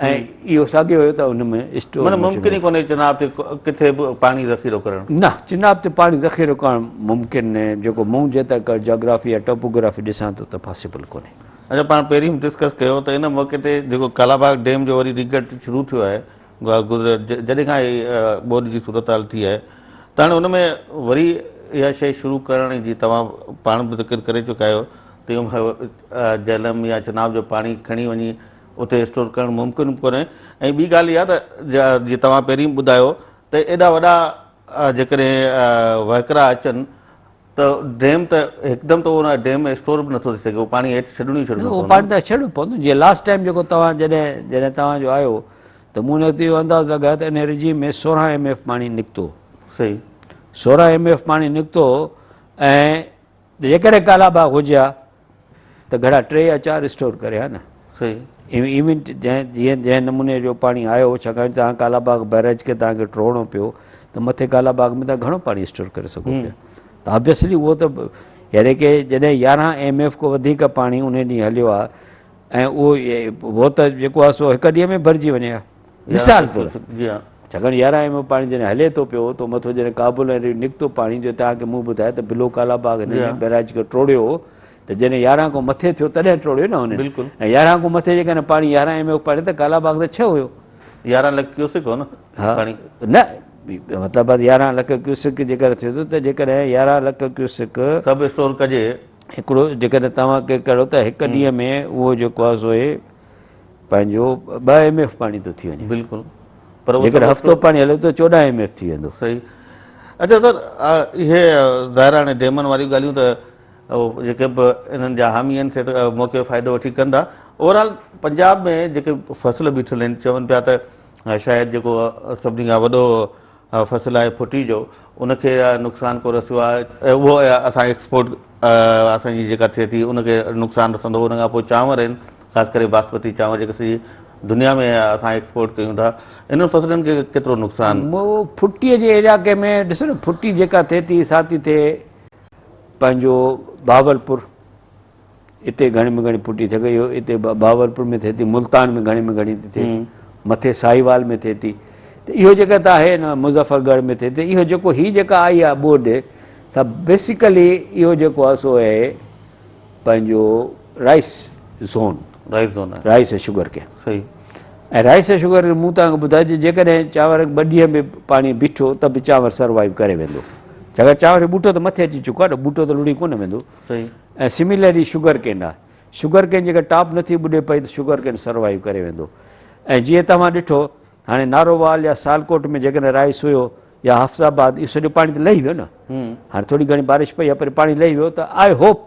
۽ اهو ساڳيو هيو ته ان ۾ اسٽور معنيٰ ممڪن ئي ڪونهي چناب تي ڪٿي به پاڻي ذخيرو ڪرڻ. نه چناب تي پاڻي ذخيرو ڪرڻ ممڪن نهي جيڪو مون جيترا ڪر جاگرافي يا ٽوپوگرافي ڏسان ٿو ته پاسيبل ڪونهي. اڇا پاڻ پهرين به ڊسڪس ڪيو ته ان موقعي تي جيڪو ڪالاباغ ڊيم جو وري ريگٽ شروع ٿيو آهي گذريل جڏهن کان هي ٻوڏ جي صورتحال ٿي آهي ته هاڻي ان ۾ وري اها شيء شروع ڪرڻ جي توهان پاڻ به ذڪر ڪري چڪا آهيو ته اهو جهلم يا چناب جو پاڻي کڻي وڃي اتي اسٽور ڪرڻ ممڪن به ڪونهي ۽ ٻي ڳالهه اها ته جيئن توهان پهرين به ٻڌايو ته ايڏا وڏا جيڪڏهن وهڪرا اچن ته ڊيم ته هڪدم ته ان ڊيم ۾ اسٽور به نٿو ٿي سگهي اهو پاڻي هيٺ ڇڏڻو ئي ڇڏڻو اهو پاڻي ته ڇڏڻو پوندو جيئن لاسٽ ٽائيم جيڪو توهان جڏهن جڏهن توهان جو آيو ته مون ان وقت اهو انداز لڳايو ته ان رجيم ۾ 16 ايم ايف پاڻي نڪتو صحيح 16 ايم ايف پاڻي نڪتو ۽ جيڪڏهن ڪالا باغ هجي ها ته گهڙا ٽي يا چار اسٽور ڪري ها نه. صحيح. ايونٽ جنهن جيئن جنهن نموني جو پاڻي آيو هو ڇاڪاڻ توهان ڪالا باغ بئراج کي توهان کي ٽوڙڻو پيو ته مٿي ڪالا باغ ۾ توهان گهڻو پاڻي اسٽور ڪري سگهو پيا ته آبويسلي اهو ته يعني ڪي جڏهن 11 ايم ايف کان وڌيڪ پاڻي ان ڏينهن هليو آهي ۽ اهو اهو ته جيڪو آهي سو هڪ ڏينهن ۾ ڀرجي وڃي ها مثال طور ڇاڪاڻ 11 ايم ايف پاڻي جڏهن هلي ٿو پيو ته مٿو جڏهن ڪابل ۽ نڪتو پاڻي جو توهان کي مون ٻڌايو ته بلو ڪالا باغ هن بئراج کي ٽوڙيو هو ته جڏهن 11 کان مٿي ٿيو تڏهن ٽوڙيو نه هنن ۽ 11 کان مٿي جيڪڏهن پاڻي 11 ايم ايف پاڻي ته ڪالا باغ ته 6 هيو 11 لک ڪيوسڪ هو نه پاڻي نه مطلب 11 لک ڪيوسڪ جيڪڏهن ٿيو ٿو ته جيڪڏهن 11 لک ڪيوسڪ سڀ اسٽور ڪجي هڪڙو جيڪڏهن توهان کي ڪهڙو ته هڪ ڏينهن ۾ اهو جيڪو آهي سو هي پنهنجو 2 ايم ايف پاڻي ٿو ٿي وڃي. بلڪل پر جيڪڏهن هفتو پاڻي هلي ٿو 14 ايم ايف ٿي ويندو. صحيح اچا سر اهي ظاهر هاڻي ڊيمن واريون ڳالهيون ته جيڪي به انهن جا حامي آهن سي ته موقعي جو فائدو وٺي ڪندا. اوور آل پنجاب ۾ جيڪي فصل بيٺل آهن چون پيا ته شايد جيڪو سڀني کان وڏو فصل آهي ڦٽي جو ان کي نقصان ڪو رسيو آهي اهو اسان ايڪسپورٽ اسان جي جيڪا ٿئي ٿي ان کي نقصان رسندو ان کان پوء چانور آهن خاص ڪري باسمتي چانور جيڪي سڄي دنيا ۾ اسان ايڪسپورٽ ڪيون ٿا انهن فصلن کي ڪيترو نقصان. ڦٽي جي علائقي ۾ ڏسو نه ڦٽي جيڪا ٿئي ٿي سا ٿي ٿئي پنهنجو بهاولپور اتي گهڻي ۾ گهڻي ڦٽي ٿئي اهو اتي بهاولپور ۾ ٿئي ٿي ملتان ۾ گهڻي ۾ گهڻي ٿي ٿئي مٿي ساهيوال ۾ ٿئي ٿي ته اهو جيڪا ته آهي نه مظفر ڳڙهه ۾ ٿئي ٿي اهو جيڪو هي جيڪا آئي آهي ٻوڏ سا بيسيڪلي اهو جيڪو آهي سو آهي پنهنجو رائس زون رائس زون آهي رائس ۽ شگر ڪين صحيح ۽ رائس ۽ شگر مون توهان کي ٻڌايو جي جيڪڏهن چانور ٻه ڏينهن به پاڻي بيٺو ته به چانور سروائيو ڪري ويندو ڇاڪاڻ چانور جو ٻوٽو ته مٿي اچي چڪو آهي نه ٻوٽو ته لڙي ڪونه ويندو صحيح ۽ سميلرلي شگر ڪين آهي شگر ڪين جيڪا ٽاپ نٿي ٻڏي پئي ته شگر ڪين سروائيو ڪري ويندو ۽ جيئن توهان ڏٺو هاڻي نارووال يا سالڪوٽ ۾ جيڪڏهن رائس هيو يا حافظ آباد اهو سڄو پاڻي ته لهي ويو نه هاڻي ٿوري گهڻي بارش پئي آهي پر پاڻي لهي ويو ته I hope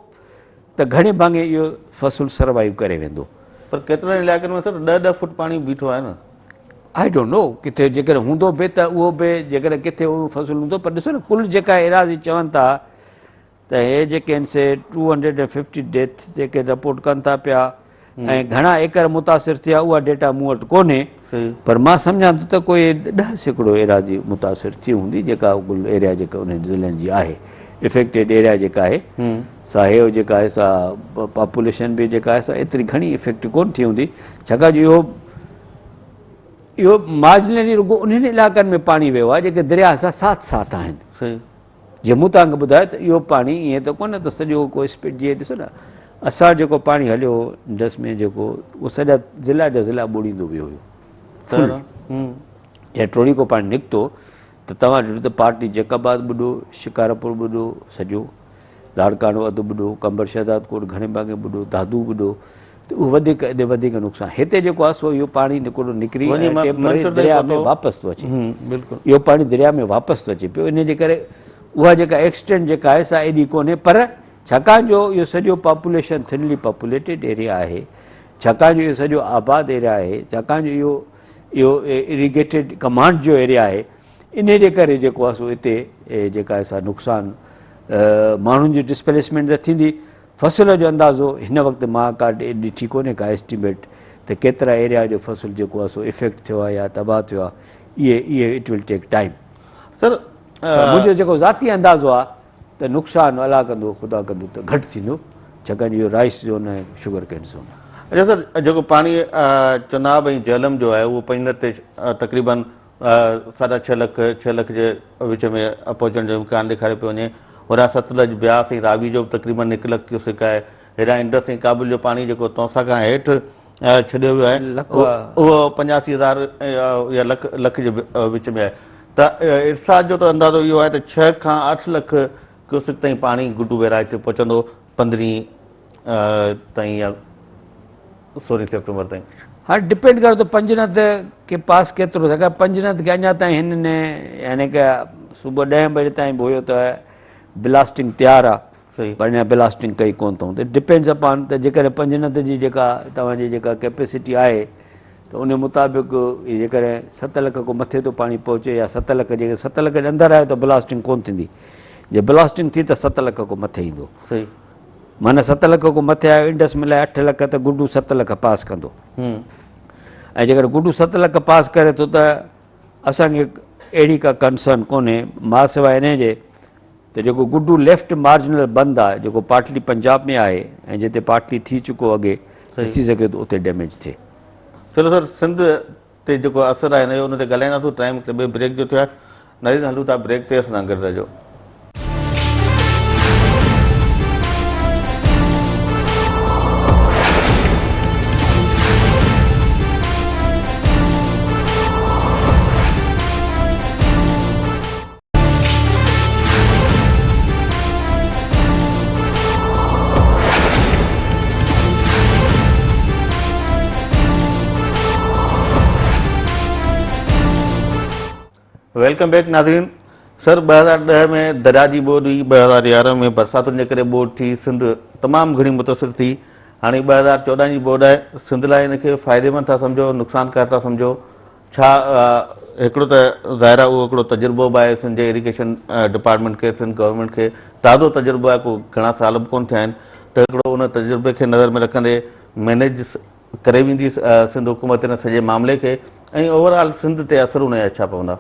ته گهڻي ڀاڱي اهو فصل سروائيو ڪري ويندو. پر ڪيترن علائقن ۾ سر ڏهه ڏهه فوٽ پاڻي بيٺو آهي نه. I don't know ڪٿي جيڪڏهن هوندو به ته اهو به جيڪڏهن ڪٿي اهو فصل هوندو پر ڏسو نه ڪل جيڪا ايراضي چون ٿا ته هي جيڪي آهن سي 250 ڊيٿ جيڪي رپورٽ ڪن ٿا پيا ۽ گهڻا ايڪڙ متاثر ٿيا اها ڊيٽا مون وٽ ڪونهي پر مان سمجهان ٿو ته ڪوئي 10% ايراضي متاثر ٿي هوندي جيڪا گل ايريا جيڪا انهن ضلعن جي آهي افيڪٽيڊ ايريا جيڪا آهي سا هي جيڪا آهي سا پاپوليشن به جيڪا آهي سا ايتري گهڻي افيڪٽ ڪون ٿي هوندي ڇاڪاڻ جو اهو اهو مارجنلي رڳو انهن علائقن ۾ پاڻي ويو آهي جيڪي درياهه سان ساٿ ساٿ آهن. جيئن مون توهان کي ٻڌايو ته اهو پاڻي ائين ته ڪونه ته سڄو ڪو اسپيڊ جيئن ڏسو نه اسان جيڪو پاڻي هليو هو انڊس ۾ جيڪو اهو سڄا ضلع جا ضلع ٻوڙيندو ويو هيو فل جڏهن ٽوڙي ڪو پاڻي نڪتو ته توهان ڏٺو ته پارٽي جيڪب آباد ٻڏو شڪارپور ٻڏو سڄو لاڙڪاڻو اڌ ٻڏو، قمبر شهداد ڪوٽ گهڻي ڀاڱي ٻڏو، دادو ٻڏو ته اهو وڌيڪ ايڏي وڌيڪ نقصان هتي جيڪو آهي سو اهو پاڻي نڪرو نڪري ۽ ٽيمپرري درياء ۾ واپس ٿو اچي اهو پاڻي درياء ۾ واپس ٿو اچي پيو ان جي ڪري اها جيڪا ايڪسٽينٽ جيڪا آهي سا ايڏي ڪونهي پر ڇاڪاڻ جو اهو سڄو پاپوليشن ٿنلي پاپوليٽيڊ ايريا آهي ڇاڪاڻ جو اهو سڄو آباد ايريا آهي ڇاڪاڻ جو اهو اهو اريگيٽيڊ ڪمانڊ جو ايريا آهي انهيء جي ڪري جيڪو آهي سو اتي جيڪا آهي سا نقصان ماڻهن جي ڊسپليسمينٽ ته ٿيندي فصل جو اندازو هن وقت مان ڪا ڏٺي ڪونهي ڪا ايسٽيميٽ ته ڪيترا ايريا جو فصل جيڪو آهي سو افيڪٽ ٿيو آهي يا تباهه ٿيو آهي اهي اهي it will take time sir منهنجو جيڪو ذاتي اندازو آهي ته نقصان الله ڪندو خدا ڪندو ته گهٽ ٿيندو ڇاڪاڻ جو اهو rice zone ۽ sugar cane zone آهي. اچا سر جيڪو پاڻي چناب ۽ جهلم جو آهي اهو پنجند تي تقريبن ساڍا ڇهه لک ڇهه لک جي وچ ۾ پهچڻ جو امڪان ڏيکاريو پيو وڃي. هوڏانهن ستلج، بياس ۽ راوي جو به تقريبن هڪ لک ڪيوسڪ آهي. هيڏانهن انڊس ۽ ڪابل جو پاڻي جيڪو تونسا کان هيٺ ڇڏيو ويو آهي اهو 85 هزار يا لک لک جي وچ ۾ آهي ته ارسا جو ته اندازو اهو آهي ته ڇهه کان اٺ لک ڪيوسڪ تائين پاڻي گڊو بئراج تي پهچندو پندرهين تائين يا سورهين سيپٽمبر تائين. هاڻي ڊپينڊ ڪري ٿو پنجند کي پاس ڪيترو ٿو اگر پنجند کي اڃا تائين هن يعني ڪه صبح ڏهين بجي تائين به هيو ته بلاسٽنگ تيار آ پر اڃا بلاسٽنگ ڪئي ڪون اٿئون ته ڊپينڊز اپان ته جيڪڏهن پنجند جي جيڪا توهان جي جيڪا ڪيپيسٽي آهي ته ان مطابق جيڪڏهن 7 لک کان مٿي ٿو پاڻي پهچي يا 7 لک جيڪڏهن 7 لک جي اندر آيو ته بلاسٽنگ ڪون ٿيندي جي بلاسٽنگ ٿي ته 7 لک کان مٿي ايندو صحيح معنيٰ 7 لک کان مٿي آيو انڊس ملائي 8 لک ته گڊو 7 لک پاس ڪندو ۽ جيڪڏهن گڊو 7 لک پاس ڪري ٿو ته اسان کي اهڙي ڪا ڪنسرن ڪونهي ما سواء انهي جي ته جيڪو گڊو ليفٽ مارجنل بند آهي جيڪو پارٽلي پنجاب ۾ آهي ۽ جتي پارٽلي ٿي چڪو اڳي ٿي سگهي ٿو اتي ڊيميج ٿئي. چلو سر سنڌ تي جيڪو اثر آهي هن جو ان تي ڳالهائينداسون ٽائيم هڪ ٻئي بريڪ جو ٿيو آهي نارين هلون ٿا بريڪ تي اسان سان گڏ رهجو. Welcome back ناظرين سر 2010 ۾ دريا جي ٻوڏ هئي 2011 ۾ برساتن جي ڪري ٻوڏ ٿي سنڌ تمام گهڻي متاثر ٿي هاڻي 2014 جي ٻوڏ آهي سنڌ لاء ان کي فائديمند ٿا سمجهو نقصانڪار ٿا سمجهو ڇا هڪڙو ته ظاهر آهي اهو هڪڙو تجربو به آهي سنڌ جي ايريگيشن ڊپارٽمينٽ کي سنڌ گورنمينٽ کي تازو تجربو آهي ڪو گهڻا سال به ڪونه ٿيا آهن ته هڪڙو ان تجربي کي نظر ۾ رکندي مينيج ڪري ويندي سنڌ حڪومت ان سڄي معاملي کي ۽ اوور آل سنڌ تي اثر ان جا ڇا پوندا؟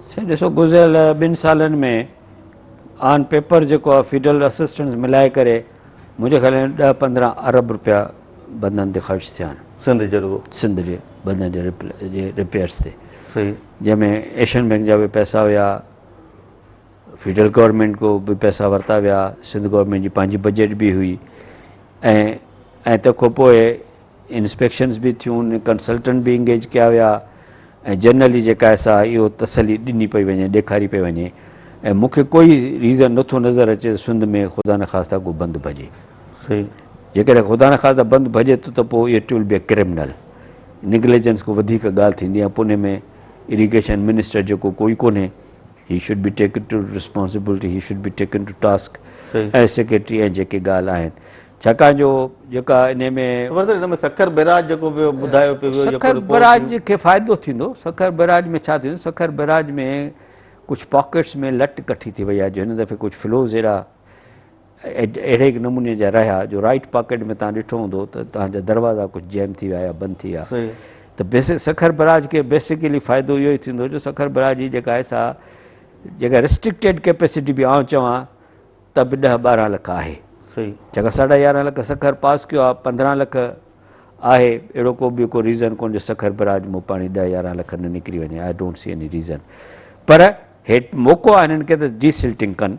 سائين ڏسو گذريل ٻن سالن ۾ آن پيپر جيڪو آهي فيڊرل اسسٽنس ملائي ڪري منهنجي خيال ۾ ڏهه 15 ارب روپيا بندن تي خرچ ٿيا آهن. سنڌ جي رڳو؟ سنڌ جي بندن جي رپيئرس تي. صحيح. جنهن ۾ ايشين بينڪ جا به پئسا هيا، فيڊرل گورنمينٽ کو به پئسا ورتا ويا، سنڌ گورنمينٽ جي پنهنجي بجيٽ به هئي ۽ ۽ تنهن کان پوء انسپيڪشنز به ٿيون، ڪنسلٽنٽ به انگيج ڪيا ويا ۽ جنرلي جيڪا آهي سا اهو تسلي ڏني پئي وڃي، ڏيکاري پئي وڃي ۽ مون کي ڪوئي ريزن نٿو نظر اچي ته سنڌ ۾ خدا نخواسته ڪو بند ڀڄي. صحيح. جيڪڏهن خدا نخواسته بند ڀڄي ٿو ته پوء it will be a criminal negligence کان وڌيڪ ڳالهه ٿيندي ۽ پوء ان ۾ اريگيشن منسٽر جيڪو ڪوئي ڪونهي he should be taken to responsibility, he should be taken to task ۽ secretary ۽ جيڪي ڳالهه آهن ڇاڪاڻ جو جيڪا انهي ۾. پر سر ان ۾ سکر بئراج جيڪو به ٻڌايو پيو ويو سکر بئراج کي فائدو ٿيندو سکر بئراج ۾ ڇا ٿيندو سکر بئراج ۾ ڪجهه پاڪيٽس ۾ لٽ ڪٺي ٿي وئي آهي جو هن دفعي ڪجهه فلوز اهڙا اهڙي نموني جا رهيا جو رائيٽ پاڪيٽ ۾ تان ڏٺو هوندو ته تان جا دروازا ڪجهه جيم ٿي ويا يا بند ٿي ويا ته بيسڪ سکر بئراج کي بيسڪلي فائدو اهو ئي ٿيندو جو سکر بئراج جي جيڪا آهي سا جيڪا ريسٽرڪٽيڊ ڪيپيسٽي به آئون چوان ته به 10 12 لک آهي. صحيح. جيڪا ساڍا 11 لک سکر پاس ڪيو آهي 15 لک آهي اهڙو ڪو به ڪو ريزن ڪونه جو سکر بئراج مون پاڻي 10 11 لک نه نڪري وڃي I don't see any reason پر هيٺ موقعو آهي هنن کي ته ڊي سلٽنگ ڪن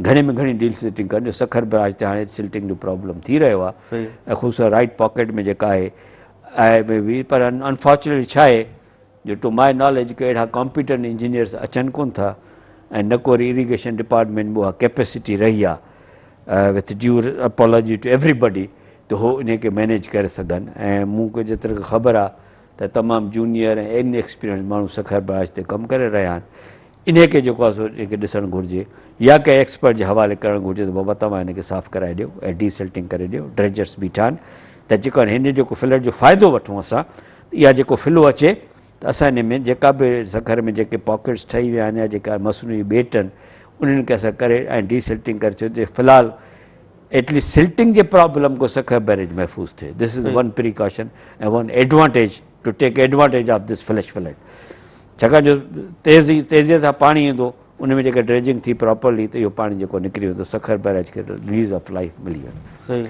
گهڻي ۾ گهڻي ڊي سلٽنگ ڪن جو سکر بئراج تي هاڻي سلٽنگ جو پرابلم ٿي رهيو آهي ۽ خصوصا رائيٽ پاڪيٽ ۾ جيڪا آهي آهي به پر انفارچونيٽلي ڇا آهي جو ٽو my knowledge ڪي اهڙا ڪامپيٽنٽ انجنيئرس اچن ڪون ٿا ۽ نه ڪو وري اريگيشن ڊپارٽمينٽ ۾ اها ڪيپيسٽي رهي آهي with due apology to everybody ته هو انهي کي مينيج ڪري سگهن ۽ مون کي جيتري خبر آهي ته تمام جونيئر ۽ ان ايڪسپيرينس ماڻهو سکر برانچ تي ڪم ڪري رهيا آهن انهي کي جيڪو آهي سو انهي کي ڏسڻ گهرجي يا ڪنهن ايڪسپرٽ جي حوالي ڪرڻ گهرجي ته بابا توهان هن کي صاف ڪرائي ڏيو ۽ ڊي سلٽنگ ڪري ڏيو ڊريجرس بيٺا آهن ته جيڪو هن جيڪو فلڊ جو فائدو وٺون اسان ته اها جيڪو فلو اچي ته اسان ان ۾ جيڪا به سکر ۾ جيڪي پاڪيٽس ٺهي ويا آهن يا جيڪا مصنوعي ٻيٽ آهن انهن کي اسان ڪري ۽ ڊي سلٽنگ ڪري ڇڏيو ته في الحال ايٽليسٽ سلٽنگ جي پرابلم کان سکر بئريج محفوظ ٿئي this is one precaution ۽ one advantage to take advantage of this flash flood ڇاڪاڻ جو تيزي تيزي سان پاڻي ايندو ان ۾ جيڪا ڊريجنگ ٿي پراپرلي ته اهو پاڻي جيڪو نڪري ويندو سکر بئراج کي رليز آف لائف ملي ويندو.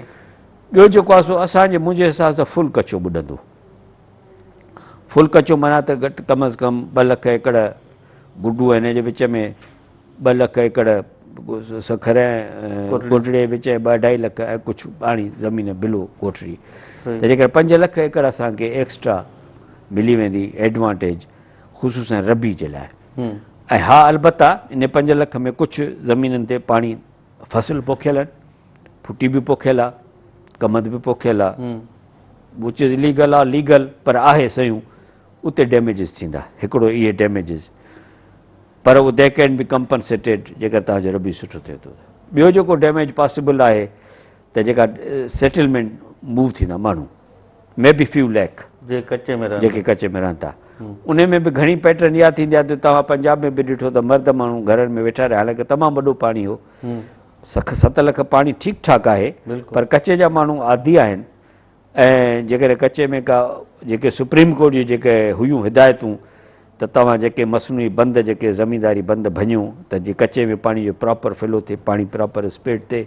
ٻيو جيڪو آهي سو اسان جي منهنجي حساب سان فل ڪچو ٻڏندو. فل ڪچو معنيٰ ته گهٽ ڪم از ڪم 2 لک ايڪڙ گڊو ۽ هن جي وچ ۾ 2 لک ايڪڙ سکر ۽ ڪوٽڙي جي وچ ۾ ٻه اڍائي لک ۽ ڪجهه پاڻي زمين بلو ڪوٽڙي ته جيڪر 5 لک ايڪڙ اسان کي ايڪسٽرا ملي ويندي ايڊوانٽيج خصوصا ربي جي لاء ۽ ها البته ان 5 لک ۾ ڪجهه زمينن تي پاڻي فصل پوکيل آهن، ڦٽي به پوکيل آ، ڪمند به پوکيل آ، وچ از اليگل آ ليگل پر آهي سيون اتي ڊيميجز ٿيندا هڪڙو اهي ڊيميجز پر اهو the ڪين بي ڪمپنسيٽيڊ جيڪر توهان جو ربي سٺو ٿئي ٿو ٻيو جيڪو ڊيميج پاسيبل آهي ته جيڪا سيٽلمينٽ موو ٿيندا ماڻهو مي بي فيو ليک جيڪي ڪچي ۾ رهن ٿا ان ۾ به گهڻي پيٽرن اها ٿيندي آهي ته توهان پنجاب ۾ به ڏٺو ته مرد ماڻهو گهرن ۾ ويٺا رهيا حالانڪه تمام وڏو پاڻي هو سک 7 لک پاڻي ٺيڪ ٺاڪ آهي پر ڪچي جا ماڻهو عادي آهن ۽ جيڪڏهن ڪچي ۾ ڪا جيڪي سپريم ڪورٽ جون جيڪي هيون هدايتون ته توهان جيڪي مصنوعي بند جيڪي زمينداري بند ڀڃو ته جي ڪچي ۾ پاڻي جو پراپر فلو ٿئي پاڻي پراپر اسپيڊ ٿئي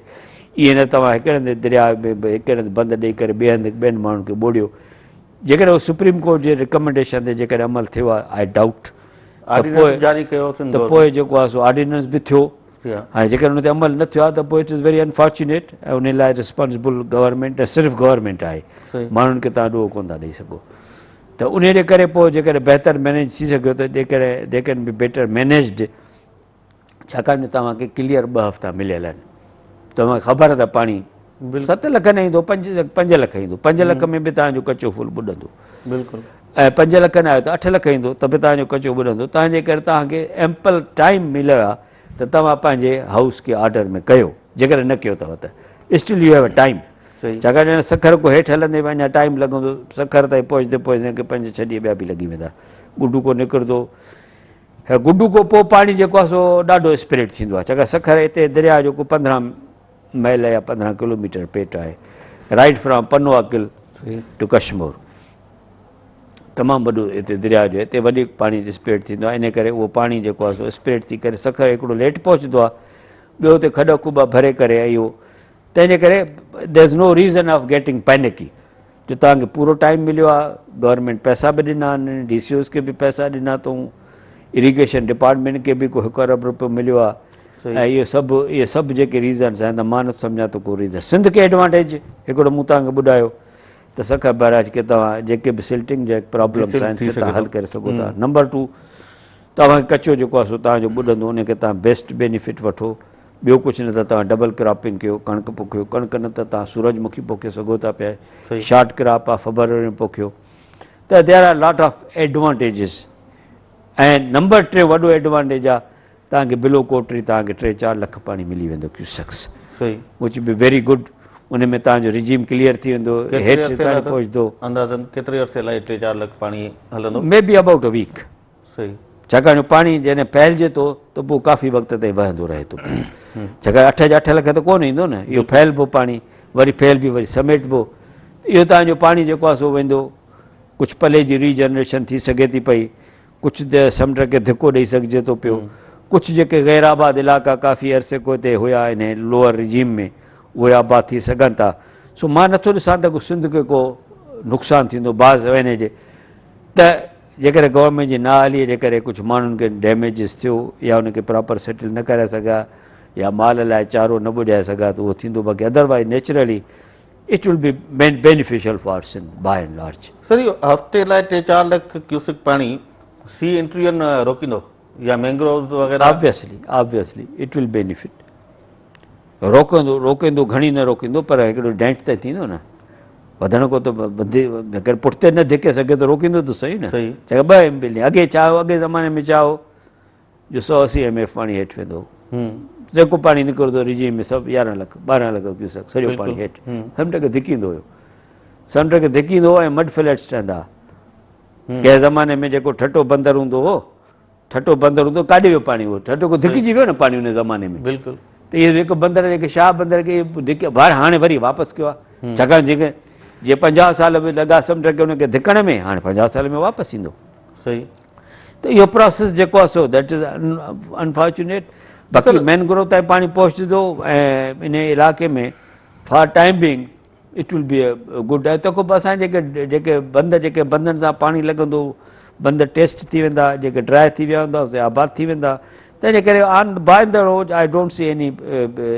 ائين نه توهان هڪڙي هنڌ درياء ۾ هڪڙي هنڌ بند ڏئي ڪري ٻئي هنڌ ٻين ماڻهن کي ٻوڙيو جيڪڏهن اهو سپريم ڪورٽ جي رڪمينڊيشن تي جيڪڏهن عمل ٿيو آهي I doubt ته پوء جيڪو آهي سو آرڊيننس به ٿيو هاڻي جيڪڏهن ان تي عمل نه ٿيو آهي ته پوء it is very unfortunate ۽ ان لاء ريسپانسبل گورنمينٽ ۽ صرف گورنمينٽ آهي ماڻهن کي توهان ڏوهه ڪونه ٿا ڏئي سگهو ته انهي جي ڪري پوء جيڪڏهن بهتر مينيج ٿي سگهيو ته جيڪڏهن the can be better managed ڇاڪاڻ جو توهان کي ڪليئر 2 هفتا مليل آهن توهان کي خبر ته پاڻي 7 لک نه ايندو 5 لک ايندو 5 لک ۾ به توهان جو ڪچو فل ٻڏندو بلڪل ۽ 5 لک نه آيو ته 8 لک ايندو ته به توهان جو ڪچو ٻڏندو تنهن جي ڪري توهان کي ايمپل ٽائيم مليو آهي ته توهان پنهنجي هائوس کي آرڊر ۾ ڪيو جيڪڏهن نه ڪيو اٿو ته still you have a time ڇاڪاڻ جو سکر کان هيٺ هلندي به اڃا ٽائيم لڳندو سکر تائين پهچندي پهچندي ڪي 5 6 ڏينهن ٻيا به لڳي ويندا گڊو ڪو نڪرندو. هي گڊو کان پوء پاڻي جيڪو آهي سو ڏاڍو اسپريڊ ٿيندو آهي ڇاڪاڻ سکر هتي درياء جو ڪو 15 ميل يا 15 ڪلوميٽر پيٽ آهي right from Pano Aqil to Kashmore تمام وڏو هتي درياء جو هتي وڏي پاڻي اسپريڊ ٿيندو آهي ان ڪري اهو پاڻي جيڪو آهي سو اسپريڊ ٿي ڪري سکر هڪڙو ليٽ پهچندو آهي ٻيو هتي کڏ کوٻا ڀري ڪري اهو تنهن جي ڪري there is no reason of getting panicky جو توهان کي پورو ٽائيم مليو آهي گورنمينٽ پئسا به ڏنا آهن ڊي سي اوز کي به پئسا ڏنا اٿئون اريگيشن ڊپارٽمينٽ کي به ڪو هڪ ارب روپيو مليو آهي ۽ اهو سڀ اهي سڀ جيڪي ريزنس آهن ته مان نٿو سمجهان ته ڪو ريزن سنڌ کي ايڊوانٽيج هڪڙو مون توهان کي ٻڌايو ته سکر بئراج کي توهان جيڪي به سلٽنگ جا پرابلمس آهن سي توهان حل ڪري سگهو ٿا نمبر ٽو توهان کي ڪچو جيڪو آهي سو توهان جو ٻڏندو ان کي توهان بيسٽ بينيفٽ وٺو ٻيو ڪجهه نه ته توهان ڊبل ڪراپنگ ڪيو ڪڻڪ پوکيو ڪڻڪ نه ته توهان سورج مکي پوکي سگهو ٿا پيا شارٽ ڪراپ آهي فبروري ۾ پوکيو ته there are lot of advantages ۽ number ٽي وڏو ايڊوانٽيج آهي توهان کي بلو ڪوٽري توهان کي 3 4 لک پاڻي ملي ويندو ڪيوسڪس صحيح وچ بي ويري گڊ ان ۾ توهان جو رجيم ڪليئر ٿي ويندو هيٺ تائين پهچندو اندازن ڪيتري عرصي لاء 3 4 لک پاڻي هلندو مي بي ابائوٽ ا ويڪ صحيح ڇاڪاڻ جو پاڻي جڏهن ڦهلجي ٿو ته پوء ڪافي وقت تائين وهندو رهي ٿو ڇاڪاڻ 8 جا 8 لک ته ڪونه ايندو نه اهو ڦهلبو پاڻي وري ڦهلبي وري سميٽبو اهو توهان جو پاڻي جيڪو آهي سو ويندو ڪجهه پلي جي ريجنريشن ٿي سگهي ٿي پئي ڪجهه سمنڊ کي ڌڪو ڏئي سگهجي ٿو پيو ڪجهه جيڪي غير آباد علائقا ڪافي عرصي کان هتي هيا انهي لوئر رجيم ۾ اهي آباد ٿي سگهن ٿا سو مان نٿو ڏسان ته ڪو سنڌ کي ڪو نقصان ٿيندو باز انهي جي ته جيڪڏهن گورنمينٽ جي نااهلي جي ڪري ڪجهه ماڻهن کي ڊيميجز ٿيو يا ان کي پراپر سيٽل نه ڪرائي سگهيا يا مال لاء چارو نه ٻڏائي سگهيا ته اهو ٿيندو باقي otherwise naturally it will be beneficial for Sindh by and large. Sir اهو هفتي لاء ٽي چار لک ڪيوسڪ پاڻي سي انٽريون روڪيندو يا مينگرووز وغيره؟ Obviously obviously it will benefit روڪندو روڪيندو گهڻي نه روڪيندو پر هڪڙو ڊينٽ ته ٿيندو نه وڌڻ کو ته وڌي اگر پٺتي نه ڌڪي سگهي ته روڪيندو ته صحيح نه چاهي ٻه ايم بي اڳي ڇا هو اڳي زماني ۾ ڇا هو جو 180 ايم ايف پاڻي هيٺ ويندو هو جيڪو پاڻي نڪرندو رجيم ۾ سڀ 11 لک 12 لک ڪيوسڪ سڄو پاڻي هيٺ سمنڊ کي ڌڪيندو هيو سمنڊ کي ڌڪيندو هو ۽ مڊ فليٽس ٺهندا ڪنهن زماني ۾ جيڪو ٺٽو بندر هوندو هو ٺٽو بندر هوندو ڪاڏي ويو پاڻي اهو ٺٽو کو ڌڪجي ويو نه پاڻي ان زماني ۾ بلڪل ته اهي جيڪو بندر جيڪي شاهه بندر کي ڌڪي بار هاڻي وري واپس ڪيو آهي ڇاڪاڻ جيڪي جي 50 سال به لڳا سمنڊ کي ان کي ڌڪڻ ۾ هاڻي 50 سال ۾ واپس ايندو صحيح ته اهو پراسيس جيڪو آهي سو that is unfortunate باقي مينگروو تائين پاڻي پهچندو ۽ ان علائقي ۾ for time being it will be good ۽ تنهن کان پوء اسان جيڪي جيڪي بند جيڪي بندن سان پاڻي لڳندو بند ٽيسٽ ٿي ويندا جيڪي ڊرائي ٿي ويا هوندا سي آباد ٿي ويندا تنهن جي ڪري آن باء the road I don't see any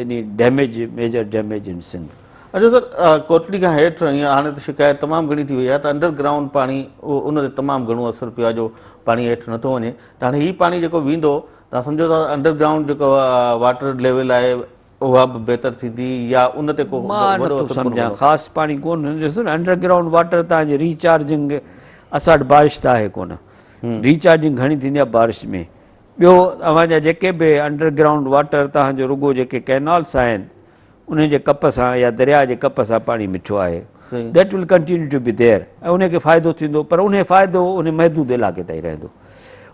any damage major damage in Sindh. اچا سر ڪوٽڙي کان هيٺ ائين هاڻي ته شڪايت تمام گهڻي ٿي وئي آهي ته انڊر گرائونڊ پاڻي ان تي تمام گهڻو اثر پيو آهي جو پاڻي هيٺ نٿو وڃي ته هاڻي هي پاڻي جيڪو ويندو توهان سمجهو ٿا ته انڊر گرائونڊ جيڪو واٽر ليول آهي اها به بهتر ٿيندي يا ان تي ڪو مان وڏو نٿو اثر ڪونه سمجهان پوندو؟ خاص پاڻي ڪونه ڏسو نه انڊر گرائونڊ واٽر تان جي ريچارجنگ اسان وٽ بارش ته آهي ڪونه ريچارجنگ گهڻي ٿيندي آهي بارش ۾ ٻيو اوهان جا جيڪي به انڊر گرائونڊ واٽر تان جو رڳو جيڪي ڪينالس آهن انهن جي ڪپ سان يا درياء جي ڪپ سان پاڻي مٺو آهي that will continue to be there ۽ ان کي فائدو ٿيندو پر ان فائدو ان محدود علائقي تائين رهندو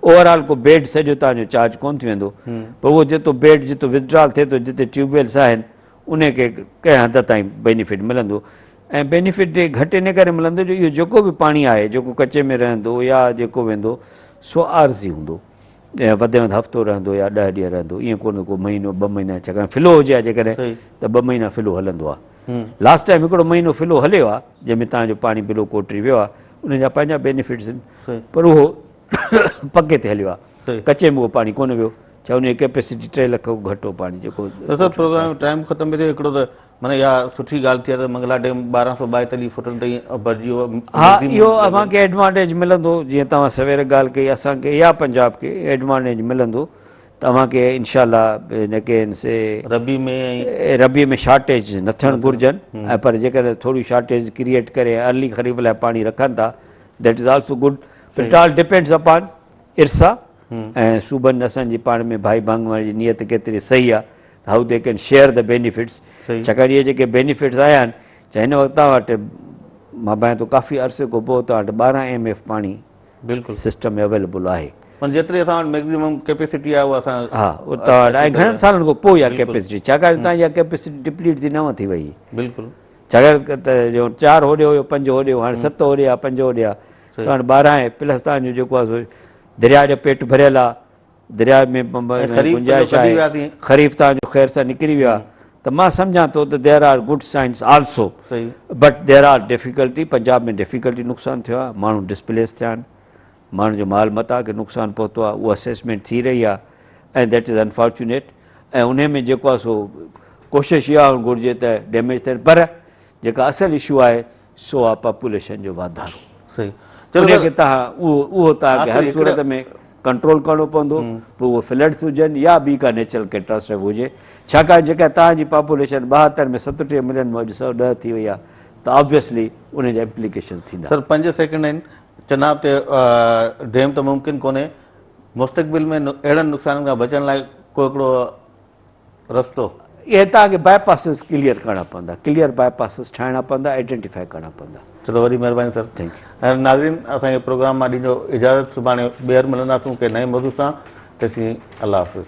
اوور آل ڪو بيڊ سڄو تان جو چارج ڪون ٿي ويندو پر اهو جيترو بيڊ جيترو ودڊرال ٿئي ٿو جتي ٽيوب ويلس آهن ان کي ڪنهن حد تائين بينيفٽ ملندو ۽ بينيفٽ گهٽ ان ڪري ملندو جو اهو جيڪو به پاڻي آهي جيڪو ڪچي ۾ رهندو يا جيڪو ويندو سو عارضي هوندو ۽ وڌ ۾ وڌ هفتو رهندو يا 10 ڏينهن رهندو ائين ڪونه ڪو مهينو ٻه مهينا ڇاڪاڻ فلو هجي ها جيڪڏهن ته ٻه مهينا فلو هلندو آهي لاسٽ ٽائيم هڪڙو مهينو فلو هليو آهي جنهن ۾ تان جو پاڻي بلو ڪوٽري ويو آهي ان جا پنهنجا بينيفٽس آهن پر اهو پڪي تي هليو آهي ڪچي ۾ اهو پاڻي ڪونه ويو ڇا ان جي ڪيپيسٽي 3 لک کان گهٽ هو پاڻي جيڪو سر پروگرام ٽائيم ختم پيو ٿئي هڪڙو ته معنيٰ اها سٺي ڳالهه ٿي آهي ته منگلا ڊيم 1242 فوٽن تائين ڀرجي ويو. ها اهو اوهان کي ايڊوانٽيج ملندو جيئن توهان سوير ڳالهه ڪئي اسان کي يا پنجاب کي ايڊوانٽيج ملندو ته اوهان کي انشاء الله جيڪي آهن سي ربيع ۾ ۽ ربيع ۾ شارٽيج نه ٿيڻ گهرجن ۽ پر جيڪڏهن ٿوريون شارٽيج ڪريئيٽ ڪري ارلي خريف لاء پاڻي رکن ٿا that is also good per it all depends upon IRSA ۽ صوبن اسان جي پاڻ ۾ ڀائي ڀاڱي جي نيت ڪيتري صحيح آهي how they can share the benefits ڇاڪاڻ اهي جيڪي بينيفٽس آيا آهن ڇا هن وقت توهان وٽ مان ڀانيان ٿو ڪافي عرصي کان پوء توهان وٽ 12 ايم ايف پاڻي بلڪل سسٽم ۾ اويليبل آهي. پر جيتري اسان وٽ ميڪزيمم ڪيپيسٽي آهي اها اسان ها اها توهان وٽ آهي گهڻن سالن کان پوء اها ڪيپيسٽي ڇاڪاڻ جو توهان جي اها ڪيپيسٽي ڊپليٽ ٿي نو ٿي وئي. بلڪل. ڇاڪاڻ ته جو 4 هوڏي هيو 5 هوڏي هو هاڻي 7 هوڏي آهي 5 هوڏي آهي توهان وٽ 12 آهي پلس توهان جو جيڪو آهي سو درياء جو پيٽ ڀريل آهي درياء ۾ گنجائش آهي خريف توهان جو خير سان نڪري ويو آهي ته مان سمجهان ٿو ته there are good signs also but there are difficulty Punjab ۾ difficulty نقصان ٿيو آهي ماڻهو ڊسپليس ٿيا آهن ماڻهن جو مال متاع کي نقصان پهتو آهي اهو اسيسمينٽ ٿي رهي آهي ۽ that is unfortunate ۽ انهي ۾ جيڪو آهي سو ڪوشش اها هئڻ گهرجي ته ڊيميج ٿين پر جيڪا اصل اشو آهي سو آهي پاپوليشن جو واڌارو صحيح انهي کي توهان اهو اهو توهان کي هر صورت ۾ ڪنٽرول ڪرڻو پوندو پوء اهو فلڊس هجن يا ٻي ڪا نيچرل ڪيٽاسٽرف هجي ڇاڪاڻ جيڪا توهان جي پاپوليشن 72 ۾ 37 ملين مان اڄ 110 ٿي وئي آهي ته آبويسلي انهي جا امپليڪيشن ٿيندا. سر 5 سيڪنڊ آهن چناب تي ڊيم ته ممڪن ڪونهي، مستقبل ۾ اهڙن نقصانن کان بچڻ لاء ڪو هڪڙو رستو؟ اهي توهان کي باء پاسز ڪليئر ڪرڻا پوندا، ڪليئر باء پاسز ٺاهڻا پوندا، آئيڊينٽيفائي ڪرڻا پوندا. چلو وڏي مهرباني سر. Thank you. ۽ ناظرين اسان کي پروگرام مان ڏينجو اجازت سڀاڻي ٻيهر ملنداسون ڪنهن نئين موضوع سان تيسين الله حافظ.